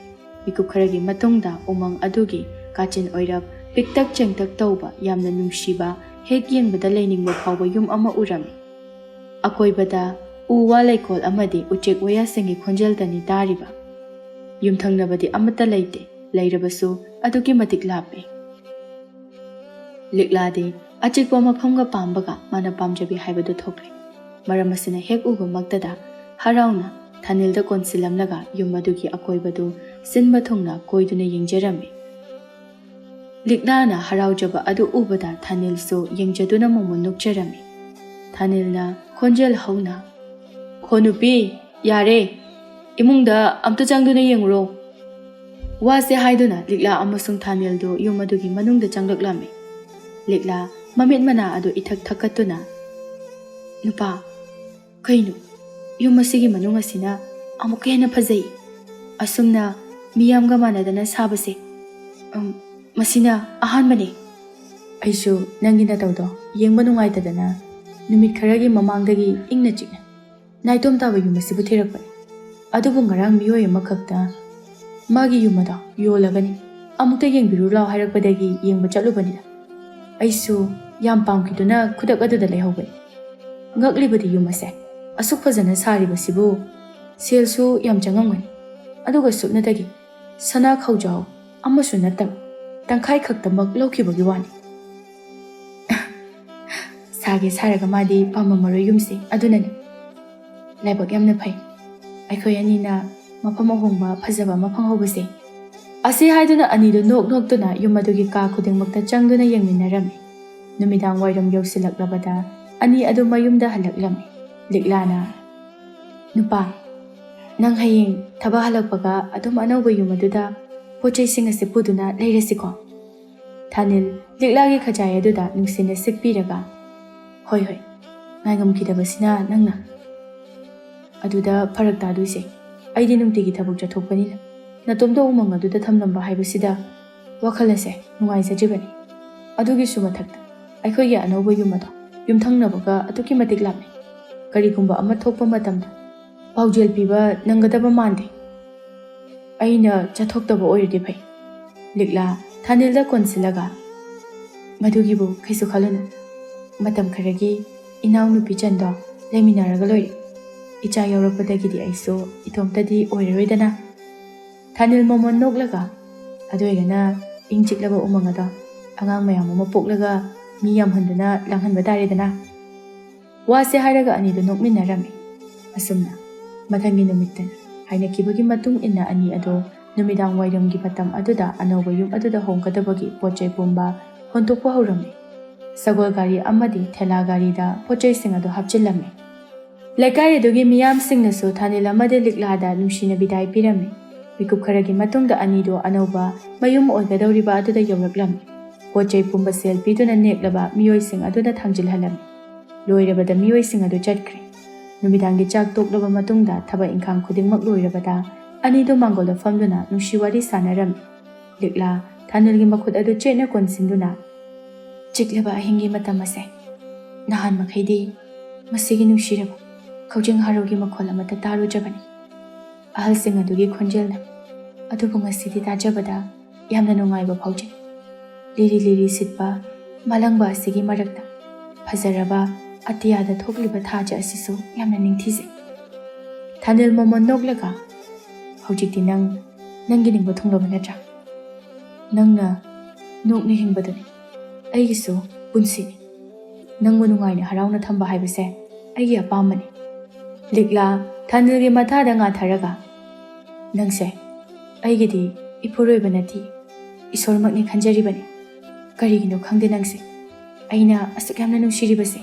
ꯃꯤꯀꯨꯞ ꯈꯔꯒꯤ ꯃꯇꯨꯡꯗ ꯎꯃꯪ ꯑꯗꯨꯒꯤ ꯀꯥꯆꯤꯟ ꯑꯣꯏꯔꯞ ꯄꯤꯛꯇꯛ ꯆꯦꯡꯇꯛ ꯇꯧꯕ, ꯌꯥꯝꯅ ꯅꯨꯡꯁꯤꯕ, ꯍꯦꯛ ꯌꯦꯡꯕꯗ ꯂꯩꯅꯤꯡꯕ ꯐꯥꯎꯕ ꯌꯨꯝ ꯑꯃ ꯎꯔꯝꯃꯤ꯫ ꯑꯀꯣꯏꯕꯗ ꯎ ꯋꯥ ꯂꯩꯀꯣꯜ ꯑꯃꯗꯤ ꯎꯆꯦꯛ ꯋꯥꯌꯥꯁꯤꯡꯒꯤ ꯈꯣꯟꯖꯦꯜꯗꯅꯤ ꯇꯥꯔꯤꯕ꯫ ꯌꯨꯝꯊꯪꯅꯕꯗꯤ ꯑꯃꯠꯇ ꯂꯩꯇꯦ, ꯂꯩꯔꯕꯁꯨ ꯑꯗꯨꯛꯀꯤ ꯃꯇꯤꯛ ꯂꯥꯞꯄꯦ꯫ ꯂꯤꯛꯂꯥꯗꯤ ꯑꯆꯤꯛꯄ ꯃꯐꯝꯒ ꯄꯥꯝꯕꯒ ꯃꯥꯅ ꯄꯥꯝꯖꯕꯤ ꯍꯥꯏꯕꯗꯨ ꯊꯣꯛꯂꯦ꯫ ꯃꯔꯝ ꯑꯁꯤꯅ ꯍꯦꯛ ꯎꯕꯃꯛꯇꯗ ꯍꯔꯥꯎꯅ ꯊꯥꯅꯤꯜꯗ ꯀꯣꯟꯁꯤꯜꯂꯝꯂꯒ ꯌꯨꯝ ꯑꯗꯨꯒꯤ ꯑꯀꯣꯏꯕꯗꯨ ꯁꯤꯟꯕ ꯊꯨꯡꯅ ꯀꯣꯏꯗꯨꯅ ꯌꯦꯡꯖꯔꯝꯃꯤ꯫ ꯂꯤꯛꯂꯥꯅ ꯍꯔꯥꯎꯖꯕ ꯑꯗꯨ ꯎꯕꯗ ꯊꯥꯅꯤꯜꯁꯨ ꯌꯦꯡꯖꯗꯨꯅ ꯃꯃꯣꯟ ꯅꯣꯛꯆꯔꯝꯃꯤ꯫ ꯊꯥꯅꯤꯜꯅ ꯈꯣꯟꯖꯦꯜ ꯍꯧꯅ, "ꯍꯣ ꯅꯨꯄꯤ, ꯌꯥꯔꯦ, ꯏꯃꯨꯡꯗ ꯑꯝꯇ ꯆꯪꯗꯨꯅ ꯌꯦꯡꯉꯨꯔꯣ"꯫ ꯋꯥꯁꯦ ꯍꯥꯏꯗꯨꯅ ꯂꯤꯛꯂꯥ ꯑꯃꯁꯨꯡ ꯊꯥꯅꯤꯜꯗꯨ ꯌꯨꯝ ꯑꯗꯨꯒꯤ ꯃꯅꯨꯡꯗ ꯆꯪꯂꯛꯂꯝꯃꯤ꯫ ꯂꯤꯛꯂꯥ ꯃꯃꯤꯠ ꯃꯅꯥ ꯑꯗꯨ ꯏꯊꯛ ꯊꯛꯀꯠꯇꯨꯅ, "ꯅꯨꯄꯥ, ꯀꯩꯅꯣ, ꯌꯨꯝ ꯑꯁꯤꯒꯤ ꯃꯅꯨꯡ ꯑꯁꯤꯅ ꯑꯃꯨꯛꯀ ꯍꯦꯟꯅ ꯐꯖꯩ꯫ ꯑꯁꯨꯝꯅ ꯃꯤꯌꯥꯝꯒ ꯃꯥꯟꯅꯗꯅ ꯁꯥꯕꯁꯦ, ꯎꯝ, ꯃꯁꯤꯅ ꯑꯍꯥꯟꯕꯅꯤ꯫ ꯑꯩꯁꯨ ꯅꯪꯒꯤ ꯅꯇꯧꯗꯣ ꯌꯦꯡꯕ ꯅꯨꯡꯉꯥꯏꯇꯗꯅ ꯅꯨꯃꯤꯠ ꯈꯔꯒꯤ ꯃꯃꯥꯡꯗꯒꯤ ꯏꯪꯅ ꯆꯤꯛꯅ ꯅꯥꯏꯇꯣꯝ ꯇꯥꯕ ꯌꯨꯝ ꯑꯁꯤꯕꯨ ꯊꯤꯔꯛꯄꯅꯤ꯫ ꯑꯗꯨꯕꯨ ꯉꯔꯥꯡ ꯃꯤꯑꯣꯏ ꯑꯃꯈꯛꯇ ꯃꯥꯒꯤ ꯌꯨꯝ ꯑꯗꯣ ꯌꯣꯜꯂꯒꯅꯤ, ꯑꯃꯨꯛꯇ ꯌꯦꯡꯕꯤꯔꯨ ꯂꯥꯎ ꯍꯥꯏꯔꯛꯄꯗꯒꯤ ꯌꯦꯡꯕ ꯆꯠꯂꯨꯕꯅꯤꯗ꯫ ꯑꯩꯁꯨ ꯌꯥꯝ ꯄꯥꯝꯈꯤꯗꯨꯅ ꯈꯨꯗꯛ ꯑꯗꯨꯗ ꯂꯩꯍꯧꯕꯅꯤ꯫ ꯉꯛꯂꯤꯕꯗꯤ ꯌꯨꯝ ꯑꯁꯦ ꯑꯁꯨꯛ ꯐꯖꯅ ꯁꯥꯔꯤꯕꯁꯤꯕꯨ ꯁꯦꯜꯁꯨ ꯌꯥꯝ ꯆꯪꯉꯝꯒꯅꯤ, ꯑꯗꯨꯒ ꯁꯨꯞꯅꯇꯒꯤ ꯁꯅꯥ ꯈꯧꯖꯥꯎ ꯑꯃꯁꯨ ꯅꯠꯇꯕ ꯇꯪꯈꯥꯏ ꯈꯛꯇꯃꯛ ꯂꯧꯈꯤꯕꯒꯤ ꯋꯥꯅꯤ"꯫ "ꯁꯥꯒꯦ ꯁꯥꯔꯒ ꯃꯥꯗꯤ ꯄꯥꯝꯃꯝꯃꯔꯣꯏ ꯌꯨꯝꯁꯦ, ꯑꯗꯨꯅꯅꯤ꯫ ꯂꯥꯏꯕꯛ ꯌꯥꯝꯅ ꯐꯩ ꯑꯩꯈꯣꯏ ꯑꯅꯤꯅ ꯃꯐꯝ ꯑꯍꯣꯡꯕ ꯐꯖꯕ ꯑꯃ ꯐꯪꯍꯧꯕꯁꯦ"꯫ ꯑꯁꯤ ꯍꯥꯏꯗꯨꯅ ꯑꯅꯤꯗꯨ ꯅꯣꯛ ꯅꯣꯛꯇꯨꯅ ꯌꯨꯝ ꯑꯗꯨꯒꯤ ꯀꯥ ꯈꯨꯗꯤꯡꯃꯛꯇ ꯆꯪꯗꯨꯅ ꯌꯦꯡꯃꯤꯟꯅꯔꯝꯃꯤ꯫ ꯅꯨꯃꯤꯗꯥꯡ ꯋꯥꯏꯔꯝ ꯌꯧꯁꯤꯜꯂꯛꯂꯕꯗ ꯑꯅꯤ ꯑꯗꯨ ꯃꯌꯨꯝꯗ ꯍꯜꯂꯛꯂꯝꯃꯤ꯫ ꯂꯤꯛꯂꯥꯅ, "ꯅꯨꯄꯥ, ꯅꯪ ꯍꯌꯦꯡ ꯊꯕꯛ ꯍꯜꯂꯛꯄꯒ ꯑꯗꯨꯝ ꯑꯅꯧꯕ ꯌꯨꯝ ꯑꯗꯨꯗ ꯄꯣꯠ ꯆꯩꯁꯤꯡ ꯑꯁꯤ ꯄꯨꯗꯨꯅ ꯂꯩꯔꯁꯤꯀꯣ?" ꯊꯥꯅꯤꯜ ꯂꯤꯛꯂꯥꯒꯤ ꯈꯖꯥꯏ ꯑꯗꯨꯗ ꯅꯨꯡꯁꯤꯅ ꯁꯤꯠꯄꯤꯔꯒ, "ꯍꯣꯏ, ꯍꯣꯏ, ꯉꯥꯏꯉꯝꯈꯤꯗꯕꯁꯤꯅ ꯅꯪꯅ꯫ ꯑꯗꯨꯗ ꯐꯔꯛ ꯇꯥꯗꯣꯏꯁꯦ, ꯑꯩꯗꯤ ꯅꯨꯡꯇꯤꯒꯤ ꯊꯕꯛ ꯆꯠꯊꯣꯛꯄꯅꯤꯅ꯫ ꯅꯇꯣꯝꯇ ꯎꯃꯪ ꯑꯗꯨꯗ ꯊꯝꯂꯝꯕ ꯍꯥꯏꯕꯁꯤꯗ ꯋꯥꯈꯜ ꯑꯁꯦ ꯅꯨꯡꯉꯥꯏꯖꯗ꯭ꯔꯤꯕꯅꯤ꯫ ꯑꯗꯨꯒꯤꯁꯨ ꯃꯊꯛꯇ ꯑꯩꯈꯣꯏꯒꯤ ꯑꯅꯧꯕ ꯌꯨꯝ ꯑꯗꯣ ꯌꯨꯝꯊꯪꯅꯕꯒ ꯑꯗꯨꯛꯀꯤ ꯃꯇꯤꯛ ꯂꯥꯞꯅꯩ꯫ ꯀꯔꯤꯒꯨꯝꯕ ꯑꯃ ꯊꯣꯛꯄ ꯃꯇꯝꯗ ꯄꯥꯎꯖꯦꯜ ꯄꯤꯕ ꯅꯪꯒꯗꯕ ꯃꯥꯟꯗꯦ꯫ ꯑꯩꯅ ꯆꯠꯊꯣꯛꯇꯕ ꯑꯣꯏꯔꯗꯤ ꯐꯩ꯫ ꯂꯤꯛꯂꯥ ꯊꯥꯅꯤꯜꯗ ꯀꯣꯟꯁꯤꯜꯂꯒ, "ꯃꯗꯨꯒꯤꯕꯨ ꯀꯩꯁꯨ ꯈꯜꯂꯨꯅꯨ꯫ ꯃꯇꯝ ꯈꯔꯒꯤ ꯏꯅꯥꯎꯅꯨꯄꯤ ꯆꯟꯗꯣ ꯂꯩꯃꯤꯟꯅꯔꯒ ꯂꯣꯏꯔꯦ꯫ ꯏꯆꯥ ꯌꯥꯎꯔꯛꯄꯗꯒꯤꯗꯤ ꯑꯩꯁꯨ ꯏꯇꯣꯝꯇꯗꯤ ꯑꯣꯏꯔꯔꯣꯏꯗꯅ?" ꯊꯥꯅꯤꯜ ꯃꯣꯃꯣꯟ ꯅꯣꯛꯂꯒ, "ꯑꯗꯨ ꯑꯣꯏꯔꯒꯅ ꯏꯪ ꯆꯤꯛꯂꯕ ꯎꯃꯪ ꯑꯗꯣ ꯑꯉꯥꯡ ꯃꯌꯥꯝ ꯑꯃ ꯄꯣꯛꯂꯒ ꯃꯤ ꯌꯥꯝꯍꯟꯗꯨꯅ ꯂꯥꯡꯍꯟꯕ ꯇꯥꯔꯦꯗꯅ?" ꯋꯥꯁꯦ ꯍꯥꯏꯔꯒ ꯑꯅꯤꯗꯨ ꯅꯣꯛꯃꯤꯟꯅꯔꯝꯃꯤ꯫ ꯑꯁꯨꯝꯅ ꯃꯊꯪꯒꯤ ꯅꯨꯃꯤꯠꯇꯅꯤ꯫ ꯍꯥꯏꯅꯈꯤꯕꯒꯤ ꯃꯇꯨꯡ ꯏꯟꯅ ꯑꯅꯤ ꯑꯗꯣ ꯅꯨꯃꯤꯗꯥꯡ ꯋꯥꯏꯔꯝꯒꯤ ꯃꯇꯝ ꯑꯗꯨꯗ ꯑꯅꯧꯕ ꯌꯨꯝ ꯑꯗꯨꯗ ꯍꯣꯡꯒꯗꯕꯒꯤ ꯄꯣꯠ ꯆꯩ ꯄꯨꯝꯕ ꯍꯣꯟꯗꯣꯛꯄ ꯍꯧꯔꯝꯃꯤ꯫ ꯁꯒꯣꯜ ꯒꯥꯔꯤ ꯑꯃꯗꯤ ꯊꯦꯂꯥ ꯒꯥꯔꯤꯗ ꯄꯣꯠ ꯆꯩꯁꯤꯡ ꯑꯗꯨ ꯍꯥꯞꯆꯤꯜꯂꯝꯃꯤ꯫ ꯂꯩꯀꯥꯏ ꯑꯗꯨꯒꯤ ꯃꯤꯌꯥꯝꯁꯤꯡꯅꯁꯨ ꯊꯥꯅꯤꯜ ꯑꯃꯗꯤ ꯂꯤꯛꯂꯥꯗ ꯅꯨꯡꯁꯤꯅ ꯕꯤꯗꯥꯏ ꯄꯤꯔꯝꯃꯤ꯫ ꯃꯤꯀꯨꯞ ꯈꯔꯒꯤ ꯃꯇꯨꯡꯗ ꯑꯅꯤꯗꯨ ꯑꯅꯧꯕ ꯃꯌꯨꯝ ꯑꯣꯏꯒꯗꯧꯔꯤꯕ ꯑꯗꯨꯗ ꯌꯧꯔꯛꯂꯝꯃꯤ꯫ ꯄꯣꯠ ꯆꯩ ꯄꯨꯝꯕ ꯁꯦꯜ ꯄꯤꯗꯨꯅ ꯅꯦꯛꯂꯕ ꯃꯤꯑꯣꯏꯁꯤꯡ ꯑꯗꯨꯅ ꯊꯥꯡꯖꯤꯜꯍꯜꯂꯝꯃꯤ꯫ ꯂꯣꯏꯔꯕꯗ ꯃꯤꯑꯣꯏꯁꯤꯡ ꯑꯗꯨ ꯆꯠꯈ꯭ꯔꯦ꯫ ꯅꯨꯃꯤꯗꯥꯡꯒꯤ ꯆꯥꯛ ꯇꯣꯛꯂꯕ ꯃꯇꯨꯡꯗ ꯊꯕꯛ ꯏꯪꯈꯥꯡ ꯈꯨꯗꯤꯡꯃꯛ ꯂꯣꯏꯔꯕꯗ ꯑꯅꯤꯗꯨ ꯃꯥꯡꯒꯣꯜꯗ ꯐꯝꯗꯨꯅ ꯅꯨꯡꯁꯤ ꯋꯥꯔꯤ ꯁꯥꯟꯅꯔꯝꯃꯤ꯫ ꯂꯤꯛꯂꯥ ꯊꯥꯅꯤꯜꯒꯤ ꯃꯈꯨꯠ ꯑꯗꯨ ꯆꯦꯠꯅ ꯀꯣꯟꯁꯤꯟꯗꯨꯅ, "ꯆꯤꯛꯂꯕ ꯑꯍꯤꯡꯒꯤ ꯃꯇꯝ ꯑꯁꯦ ꯅꯍꯥꯟ ꯃꯈꯩꯗꯤ ꯃꯁꯤꯒꯤ ꯅꯨꯡꯁꯤꯔꯕ ꯀꯧꯖꯦꯡ ꯍꯥꯔꯧꯒꯤ ꯃꯈꯣꯜ ꯑꯃꯠꯇ ꯇꯥꯔꯨꯗ꯭ꯔꯕꯅꯤ꯫ ꯑꯍꯜꯁꯤꯡ ꯑꯗꯨꯒꯤ ꯈꯣꯟꯖꯦꯜꯅ꯫ ꯑꯗꯨꯕꯨ ꯉꯁꯤꯗꯤ ꯇꯥꯖꯕꯗ ꯌꯥꯝꯅ ꯅꯨꯡꯉꯥꯏꯕ ꯐꯥꯎꯖꯩ꯫ ꯂꯤꯔꯤ ꯂꯤꯔꯤ ꯁꯤꯠꯄ ꯃꯥꯂꯪꯕ ꯑꯁꯤꯒꯤ ꯃꯔꯛꯇ ꯐꯖꯔꯕ ꯑꯇꯤꯌꯥꯗ ꯊꯣꯛꯂꯤꯕ ꯊꯥꯖ ꯑꯁꯤꯁꯨ ꯌꯥꯝꯅ ꯅꯤꯡꯊꯤꯖꯩ꯫" ꯊꯥꯅꯤꯜ ꯃꯣꯃꯣꯟ ꯅꯣꯛꯂꯒ, "ꯍꯧꯖꯤꯛꯇꯤ ꯅꯪ ꯅꯪꯒꯤ ꯅꯤꯡꯕ ꯊꯨꯡꯂꯕ ꯅꯠꯇ꯭ꯔꯥ? ꯅꯪꯅ ꯅꯣꯛꯅ ꯍꯤꯡꯕꯗꯨꯅꯤ ꯑꯩꯒꯤꯁꯨ ꯄꯨꯟꯁꯤꯅꯤ꯫ ꯅꯪꯕꯨ ꯅꯨꯡꯉꯥꯏꯅ ꯍꯔꯥꯎꯅ ꯊꯝꯕ ꯍꯥꯏꯕꯁꯦ ꯑꯩꯒꯤ ꯑꯄꯥꯝꯕꯅꯤ꯫" ꯂꯤꯛꯂꯥ ꯊꯥꯅꯤꯜꯒꯤ ꯃꯊꯥꯗ ꯉꯥꯊꯔꯒ, "ꯅꯪꯁꯦ ꯑꯩꯒꯤꯗꯤ ꯏꯄꯨꯔꯣꯏꯕ ꯅꯠꯇꯦ, ꯏꯁꯣꯔꯃꯛꯅꯤ ꯈꯟꯖꯔꯤꯕꯅꯤ꯫ ꯀꯔꯤꯒꯤꯅꯣ ꯈꯪꯗꯦ ꯅꯪꯁꯦ ꯑꯩꯅ ꯑꯁꯨꯛ ꯌꯥꯝꯅ ꯅꯨꯡꯁꯤꯔꯤꯕꯁꯦ꯫"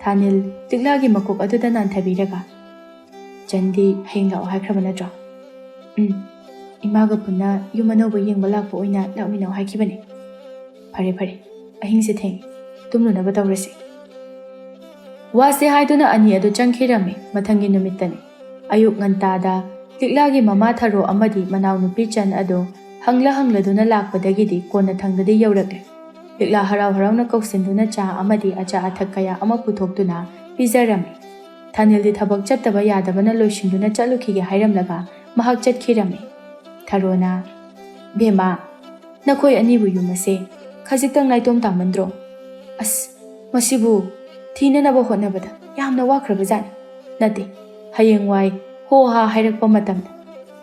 ꯊꯥꯅꯤꯜ ꯂꯤꯛꯂꯥꯒꯤ ꯃꯀꯣꯛ ꯑꯗꯨꯗ ꯅꯥꯟꯊꯕꯤꯔꯒ, "ꯆꯟꯗꯤ ꯍꯌꯦꯡ ꯂꯥꯛꯑꯣ ꯍꯥꯏꯈ꯭ꯔꯕ ꯅꯠꯇ꯭ꯔꯣ?" "ꯎꯝ, ꯏꯃꯥꯒ ꯄꯨꯟꯅ ꯌꯨꯝ ꯑꯅꯧꯕ ꯌꯦꯡꯕ ꯂꯥꯛꯄ ꯑꯣꯏꯅ ꯂꯥꯛꯃꯤꯟꯅꯧ ꯍꯥꯏꯈꯤꯕꯅꯤ꯫" "ꯐꯔꯦ ꯐꯔꯦ, ꯑꯍꯤꯡꯁꯦ ꯊꯦꯡꯉꯦ, ꯇꯨꯝꯂꯨꯅꯕ ꯇꯧꯔꯁꯤ꯫" ꯋꯥꯁꯦ ꯍꯥꯏꯗꯨꯅ ꯑꯅꯤ ꯑꯗꯨ ꯆꯪꯈꯤꯔꯝꯃꯤ꯫ ꯃꯊꯪꯒꯤ ꯅꯨꯃꯤꯠꯇꯅꯤ꯫ ꯑꯌꯨꯛ ꯉꯟꯇꯥꯗ ꯂꯤꯛꯂꯥꯒꯤ ꯃꯃꯥ ꯊꯔꯣ ꯑꯃꯗꯤ ꯃꯅꯥꯎꯅꯨꯄꯤ ꯆꯟ ꯑꯗꯨ ꯍꯪꯂ ꯍꯪꯂꯗꯨꯅ ꯂꯥꯛꯄꯗꯒꯤꯗꯤ ꯀꯣꯟꯅꯊꯪꯗꯗꯤ ꯌꯧꯔꯛꯂꯦ꯫ ꯂꯤꯛꯂꯥ ꯍꯔꯥꯎ ꯍꯔꯥꯎꯅ ꯀꯧꯁꯤꯟꯗꯨꯅ ꯆꯥ ꯑꯃꯗꯤ ꯑꯆꯥ ꯑꯊꯛ ꯀꯌꯥ ꯑꯃ ꯄꯨꯊꯣꯛꯇꯨꯅ ꯄꯤꯖꯔꯝꯃꯤ꯫ ꯊꯥꯅꯤꯜꯗꯤ ꯊꯕꯛ ꯆꯠꯇꯕ ꯌꯥꯗꯕꯅ ꯂꯣꯏꯁꯤꯟꯗꯨꯅ ꯆꯠꯂꯨꯈꯤꯒꯦ ꯍꯥꯏꯔꯝꯂꯒ ꯃꯍꯥꯛ ꯆꯠꯈꯤꯔꯝꯃꯤ꯫ ꯊꯔꯣꯅ, "ꯕꯦꯝꯃ, ꯅꯈꯣꯏ ꯑꯅꯤꯕꯨ ꯌꯨꯝ ꯑꯁꯦ ꯈꯖꯤꯛꯇꯪ ꯅꯥꯏꯇꯣꯝ ꯇꯥꯃꯟꯗ꯭ꯔꯣ? ꯑꯁ, ꯃꯁꯤꯕꯨ ꯊꯤꯅꯅꯕ ꯍꯣꯠꯅꯕꯗ ꯌꯥꯝꯅ ꯋꯥꯈ꯭ꯔꯕꯖꯥꯠꯅꯤ꯫ ꯅꯠꯇꯦ, ꯍꯌꯦꯡꯋꯥꯏ ꯍꯣ ꯍꯥ ꯍꯥꯏꯔꯛꯄ ꯃꯇꯝꯗ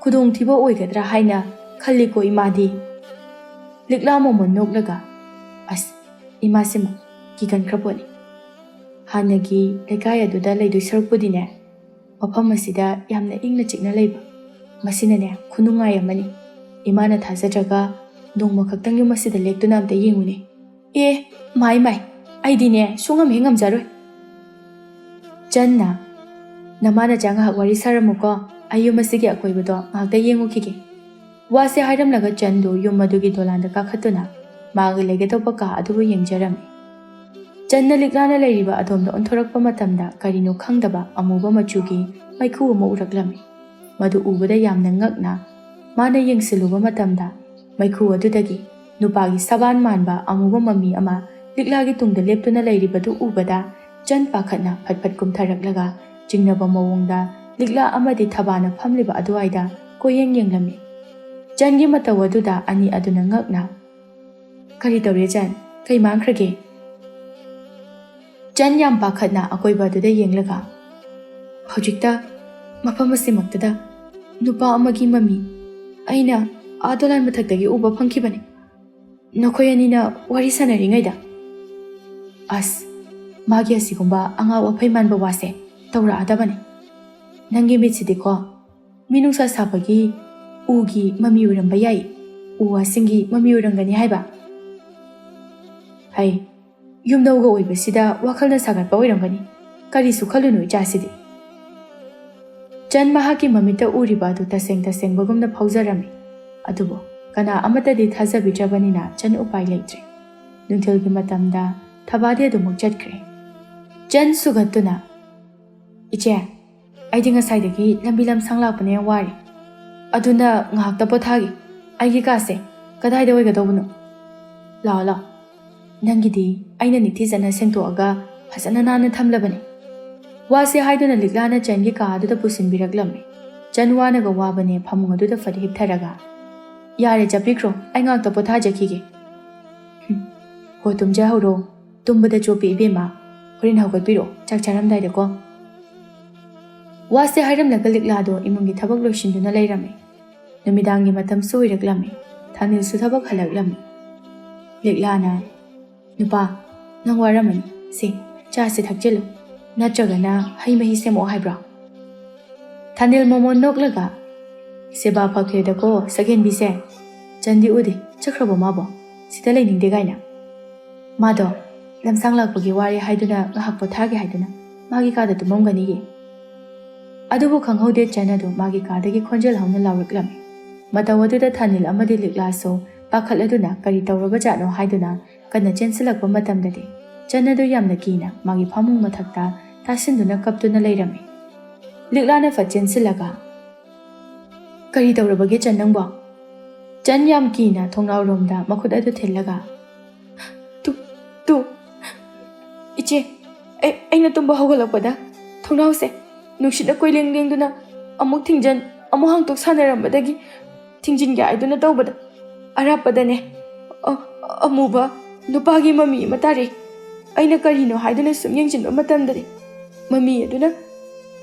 ꯈꯨꯗꯣꯡꯊꯤꯕ ꯑꯣꯏꯒꯗ꯭ꯔꯥ ꯍꯥꯏꯅ ꯈꯜꯂꯤꯀꯣ ꯏꯃꯥꯗꯤ?" ꯂꯤꯛꯂꯥ ꯃꯣꯃꯣꯟ ꯅꯣꯛꯂꯒ, "ꯑꯁ, ꯏꯃꯥꯁꯤꯃ ꯀꯤꯒꯟꯈ꯭ꯔ ꯄꯣꯠꯅꯤ꯫ ꯍꯥꯟꯅꯒꯤ ꯂꯩꯀꯥꯏ ꯑꯗꯨꯗ ꯂꯩꯗꯣꯏ ꯁꯔꯨꯛꯄꯨꯗꯤꯅꯦ, ꯃꯐꯝ ꯑꯁꯤꯗ ꯌꯥꯝꯅ ꯏꯪꯅ ꯆꯤꯛꯅ ꯂꯩꯕ, ꯃꯁꯤꯅꯅꯦ ꯈꯨꯅꯨꯡꯉꯥꯏ ꯑꯃꯅꯤ꯫ ꯏꯃꯥꯅ ꯊꯥꯖꯗ꯭ꯔꯒ ꯅꯣꯡꯃ ꯈꯛꯇꯪ ꯌꯨꯝ ꯑꯁꯤꯗ ꯂꯦꯛꯇꯨꯅ ꯑꯝꯇ ꯌꯦꯡꯉꯨꯅꯦ꯫" "ꯑꯦ, ꯃꯥꯏ ꯃꯥꯏ, ꯑꯩꯗꯤꯅꯦ ꯁꯨꯡꯉꯝ ꯍꯦꯛ ꯉꯝꯖꯔꯣꯏ꯫" ꯆꯟꯅ, "ꯅꯃꯥ ꯅꯆꯥ ꯉꯥꯏꯍꯥꯛ ꯋꯥꯔꯤ ꯁꯥꯔꯝꯃꯨꯀꯣ, ꯑꯩ ꯌꯨꯝ ꯑꯁꯤꯒꯤ ꯑꯀꯣꯏꯕꯗꯣ ꯉꯥꯏꯍꯥꯛꯇ ꯌꯦꯡꯉꯨꯈꯤꯒꯦ꯫" ꯋꯥꯁꯦ ꯍꯥꯏꯔꯝꯂꯒ ꯆꯟꯗꯨ ꯌꯨꯝ ꯑꯗꯨꯒꯤ ꯗꯣꯂꯥꯟꯗ ꯀꯥꯈꯠꯇꯨꯅ ꯃꯥꯒꯤ ꯂꯩꯒꯗꯧꯕ ꯀꯥ ꯑꯗꯨꯕꯨ ꯌꯦꯡꯖꯔꯝꯃꯤ꯫ ꯆꯟꯅ ꯂꯤꯛꯂꯥꯅ ꯂꯩꯔꯤꯕ ꯑꯗꯣꯝꯗ ꯑꯣꯟꯊꯣꯔꯛꯄ ꯃꯇꯝꯗ ꯀꯔꯤꯅꯣ ꯈꯪꯗꯕ ꯑꯃꯨꯕ ꯃꯆꯨꯒꯤ ꯃꯩꯈꯨ ꯑꯃ ꯎꯔꯛꯂꯝꯃꯤ꯫ ꯃꯗꯨ ꯎꯕꯗ ꯌꯥꯝꯅ ꯉꯛꯅ ꯃꯥꯅ ꯌꯦꯡꯁꯤꯜꯂꯨꯕ ꯃꯇꯝꯗ, ꯃꯩꯈꯨ ꯑꯗꯨꯗꯒꯤ ꯅꯨꯄꯥꯒꯤ ꯁꯕꯥꯟ ꯃꯥꯟꯕ ꯑꯃꯨꯕ ꯃꯃꯤ ꯑꯃ ꯂꯤꯛꯂꯥꯒꯤ ꯇꯨꯡꯗ ꯂꯦꯞꯇꯨꯅ ꯂꯩꯔꯤꯕꯗꯨ ꯎꯕꯗ, ꯆꯟ ꯄꯥꯈꯠꯅ ꯐꯠ ꯐꯠ ꯀꯨꯝꯊꯔꯛꯂꯒ ꯆꯤꯡꯅꯕ ꯃꯑꯣꯡꯗ ꯂꯤꯛꯂꯥ ꯑꯃꯗꯤ ꯊꯕꯥꯅ ꯐꯝꯂꯤꯕ ꯑꯗꯨꯋꯥꯏꯗ ꯀꯣꯏꯌꯦꯡ ꯌꯦꯡꯂꯝꯃꯤ꯫ ꯆꯟꯒꯤ ꯃꯇꯧ ꯑꯗꯨꯗ ꯑꯅꯤ ꯑꯗꯨꯅ ꯉꯛꯅ, "ꯀꯔꯤ ꯇꯧꯔꯦ ꯆꯟ? ꯀꯩ ꯃꯥꯡꯈ꯭ꯔꯒꯦ?" ꯆꯟ ꯌꯥꯝ ꯄꯥꯈꯠꯅ ꯑꯀꯣꯏꯕ ꯑꯗꯨꯗ ꯌꯦꯡꯂꯒ, "ꯍꯧꯖꯤꯛꯇ ꯃꯐꯝ ꯑꯁꯤꯃꯛꯇꯗ ꯅꯨꯄꯥ ꯑꯃꯒꯤ ꯃꯃꯤ ꯑꯩꯅ ꯑꯥ ꯗꯣꯂꯥꯟ ꯃꯊꯛꯇꯒꯤ ꯎꯕ ꯐꯪꯈꯤꯕꯅꯤ, ꯅꯈꯣꯏ ꯑꯅꯤꯅ ꯋꯥꯔꯤ ꯁꯥꯟꯅꯔꯤꯉꯩꯗ꯫" "ꯑꯁ, ꯃꯥꯒꯤ ꯑꯁꯤꯒꯨꯝꯕ ꯑꯉꯥꯎ ꯑꯐꯩ ꯃꯥꯟꯕ ꯋꯥꯁꯦ ꯇꯧꯔꯛꯑꯗꯕꯅꯤ꯫ ꯅꯪꯒꯤ ꯃꯤꯠꯁꯤꯗꯤꯀꯣ, ꯃꯤ ꯅꯨꯡꯁꯥ ꯁꯥꯕꯒꯤ ꯎꯒꯤ ꯃꯃꯤ ꯑꯣꯏꯔꯝꯕ ꯌꯥꯏ, ꯎ ꯋꯥꯁꯤꯡꯒꯤ ꯃꯃꯤ ꯑꯣꯏꯔꯝꯒꯅꯤ ꯍꯥꯏꯕ꯫" "ꯍꯩ, ꯌꯨꯝꯅꯧꯒ ꯑꯣꯏꯕꯁꯤꯗ ꯋꯥꯈꯜꯅ ꯁꯥꯒꯠꯄ ꯑꯣꯏꯔꯝꯒꯅꯤ꯫ ꯀꯔꯤꯁꯨ ꯈꯜꯂꯨꯅꯨ ꯏꯆꯥꯁꯤꯗꯤ꯫" ꯆꯟ ꯃꯍꯥꯛꯀꯤ ꯃꯃꯤꯠꯇ ꯎꯔꯤꯕ ꯑꯗꯨ ꯇꯁꯦꯡ ꯇꯁꯦꯡꯕꯒꯨꯝꯅ ꯐꯥꯎꯖꯔꯝꯃꯤ꯫ ꯑꯗꯨꯕꯨ ꯀꯅꯥ ꯑꯃꯠꯇꯗꯤ ꯊꯥꯖꯕꯤꯗ꯭ꯔꯕꯅꯤꯅ ꯆꯟ ꯎꯄꯥꯏ ꯂꯩꯇ꯭ꯔꯦ꯫ ꯅꯨꯡꯊꯤꯜꯒꯤ ꯃꯇꯝꯗ ꯊꯕꯥꯗꯤ ꯑꯗꯨꯃꯛ ꯆꯠꯈ꯭ꯔꯦ꯫ ꯆꯟ ꯁꯨꯒꯠꯇꯨꯅ, "ꯏꯆꯦ, ꯑꯩꯗꯤ ꯉꯁꯥꯏꯗꯒꯤ ꯂꯝꯕꯤ ꯂꯝꯁꯥꯡ ꯂꯥꯛꯄꯅ ꯌꯥꯝ ꯋꯥꯔꯦ꯫ ꯑꯗꯨꯅ ꯉꯥꯏꯍꯥꯛꯇ ꯄꯣꯊꯥꯒꯦ꯫ ꯑꯩꯒꯤ ꯀꯥꯁꯦ ꯀꯗꯥꯏꯗ ꯑꯣꯏꯒꯗꯧꯕꯅꯣ? ꯂꯥꯛꯑꯣ, ꯂꯥꯛꯑꯣ꯫ "ꯅꯪꯒꯤꯗꯤ ꯑꯩꯅ ꯅꯤꯡꯊꯤꯖꯅ ꯁꯦꯡꯗꯣꯛꯑꯒ ꯐꯖꯅ ꯅꯥꯟꯅ ꯊꯝꯂꯕꯅꯤ꯫" ꯋꯥꯁꯦ ꯍꯥꯏꯗꯨꯅ ꯂꯤꯛꯂꯥꯅ ꯆꯟꯒꯤ ꯀꯥ ꯑꯗꯨꯗ ꯄꯨꯁꯤꯟꯕꯤꯔꯛꯂꯝꯃꯤ꯫ ꯆꯟ ꯋꯥꯅꯒ ꯋꯥꯕꯅꯦ ꯐꯃꯨꯡ ꯑꯗꯨꯗ ꯐꯠ ꯍꯤꯞꯊꯔꯒ, "ꯌꯥꯔꯦ, ꯆꯠꯄꯤꯈ꯭ꯔꯣ, ꯑꯩ ꯉꯥꯛꯇ ꯄꯣꯊꯥꯖꯈꯤꯒꯦ꯫" "ꯍꯨꯝ, ꯍꯣ, ꯇꯨꯝꯖꯍꯧꯔꯣ꯫ ꯇꯨꯝꯕꯗ ꯆꯣꯞꯄꯤ ꯏꯕꯦꯝꯃ, ꯍꯣꯔꯦꯟ ꯍꯧꯒꯠꯄꯤꯔꯣ ꯆꯥꯛ ꯆꯥꯔꯝꯗꯥꯏꯗꯀꯣ꯫" ꯋꯥꯁꯦ ꯍꯥꯏꯔꯝꯂꯒ ꯂꯤꯛꯂꯥꯗꯣ ꯏꯃꯨꯡꯒꯤ ꯊꯕꯛ ꯂꯣꯏꯁꯤꯟꯗꯨꯅ ꯂꯩꯔꯝꯃꯤ꯫ ꯅꯨꯃꯤꯗꯥꯡꯒꯤ ꯃꯇꯝꯁꯨ ꯑꯣꯏꯔꯛꯂꯝꯃꯤ꯫ ꯊꯥꯅꯤꯜꯁꯨ ꯊꯕꯛ ꯍꯜꯂꯛꯂꯝꯃꯤ꯫ ꯂꯤꯛꯂꯥꯅ, "ꯅꯨꯄꯥ, ꯅꯪ ꯋꯥꯔꯝꯃꯅꯤ꯫ ꯁꯦ, ꯆꯥꯁꯦ ꯊꯛꯆꯤꯜꯂꯨ꯫ ꯅꯠꯇ꯭ꯔꯒꯅ ꯍꯩ ꯃꯍꯤ ꯁꯦꯝꯃꯛꯑꯣ ꯍꯥꯏꯕ꯭ꯔꯣ?" ꯊꯥꯅꯤꯜ ꯃꯣꯃꯣꯟ ꯅꯣꯛꯂꯒ, "ꯁꯦꯕꯥ ꯐꯈ꯭ꯔꯦꯗꯀꯣ ꯁꯛꯍꯦꯟꯕꯤꯁꯦ꯫ ꯆꯟꯗꯤ ꯎꯗꯦ, ꯆꯠꯈ꯭ꯔꯕꯣ ꯃꯥꯕꯣ? ꯁꯤꯗ ꯂꯩꯅꯤꯡꯗꯦ ꯀꯥꯏꯅ꯫" "ꯃꯥꯗꯣ ꯂꯝꯁꯥꯡ ꯂꯥꯛꯄꯒꯤ ꯋꯥꯔꯦ ꯍꯥꯏꯗꯨꯅ ꯉꯥꯏꯍꯥꯛ ꯄꯣꯊꯥꯒꯦ ꯍꯥꯏꯗꯨꯅ ꯃꯥꯒꯤ ꯀꯥꯗ ꯇꯨꯝꯃꯝꯒꯅꯤꯌꯦ꯫" ꯑꯗꯨꯕꯨ ꯈꯪꯍꯧꯗꯦ, ꯆꯟ ꯑꯗꯨ ꯃꯥꯒꯤ ꯀꯥꯗꯒꯤ ꯈꯣꯟꯖꯦꯜ ꯍꯧꯅ ꯂꯥꯎꯔꯛꯂꯝꯃꯤ꯫ ꯃꯇꯧ ꯑꯗꯨꯗ ꯊꯥꯅꯤꯜ ꯑꯃꯗꯤ ꯂꯤꯛꯂꯥꯁꯨ ꯄꯥꯈꯠꯂꯗꯨꯅ ꯀꯔꯤ ꯇꯧꯔꯕꯖꯥꯠꯅꯣ ꯍꯥꯏꯗꯨꯅ ꯀꯟꯅ ꯆꯦꯟꯁꯤꯜꯂꯛꯄ ꯃꯇꯝꯗꯗꯤ ꯆꯟ ꯑꯗꯨ ꯌꯥꯝꯅ ꯀꯤꯅ ꯃꯥꯒꯤ ꯐꯃꯨꯡ ꯃꯊꯛꯇ ꯇꯥꯁꯤꯟꯗꯨꯅ ꯀꯞꯇꯨꯅ ꯂꯩꯔꯝꯃꯤ꯫ ꯂꯤꯛꯂꯥꯅ ꯐꯠ ꯆꯦꯟꯁꯤꯜꯂꯒ, "ꯀꯔꯤ ꯇꯧꯔꯕꯒꯦ ꯆꯟ ꯅꯪꯕꯣ?" ꯆꯟ ꯌꯥꯝ ꯀꯤꯅ ꯊꯣꯡꯅꯥꯎꯔꯣꯝꯗ ꯃꯈꯨꯠ ꯑꯗꯨ ꯊꯤꯜꯂꯒ, "ꯇꯨ, ꯇꯨ, ꯏꯆꯦ, ꯑꯩ, ꯑꯩꯅ ꯇꯨꯝꯕ ꯍꯧꯒꯠꯂꯛꯄꯗ ꯊꯣꯡꯅꯥꯎꯁꯦ ꯅꯨꯡꯁꯤꯠꯅ ꯀꯣꯏꯂꯦꯡ ꯂꯦꯡꯗꯨꯅ ꯑꯃꯨꯛ ꯊꯤꯡꯖꯤꯟ, ꯑꯃꯨꯛ ꯍꯥꯡꯇꯣꯛ ꯁꯥꯟꯅꯔꯝꯕꯗꯒꯤ ꯊꯤꯡꯖꯤꯟꯒꯦ ꯍꯥꯏꯗꯨꯅ ꯇꯧꯕꯗ ꯑꯔꯥꯞꯄꯗꯅꯦ, ꯑ-, ꯑꯃꯨꯕ ꯅꯨꯄꯥꯒꯤ ꯃꯃꯤ ꯑꯃ ꯇꯥꯔꯛꯏ꯫ ꯑꯩꯅ ꯀꯔꯤꯅꯣ ꯍꯥꯏꯗꯨꯅ ꯁꯨꯝ ꯌꯦꯡꯁꯤꯟꯕ ꯃꯇꯝꯗꯗꯤ ꯃꯃꯤ ꯑꯗꯨꯅ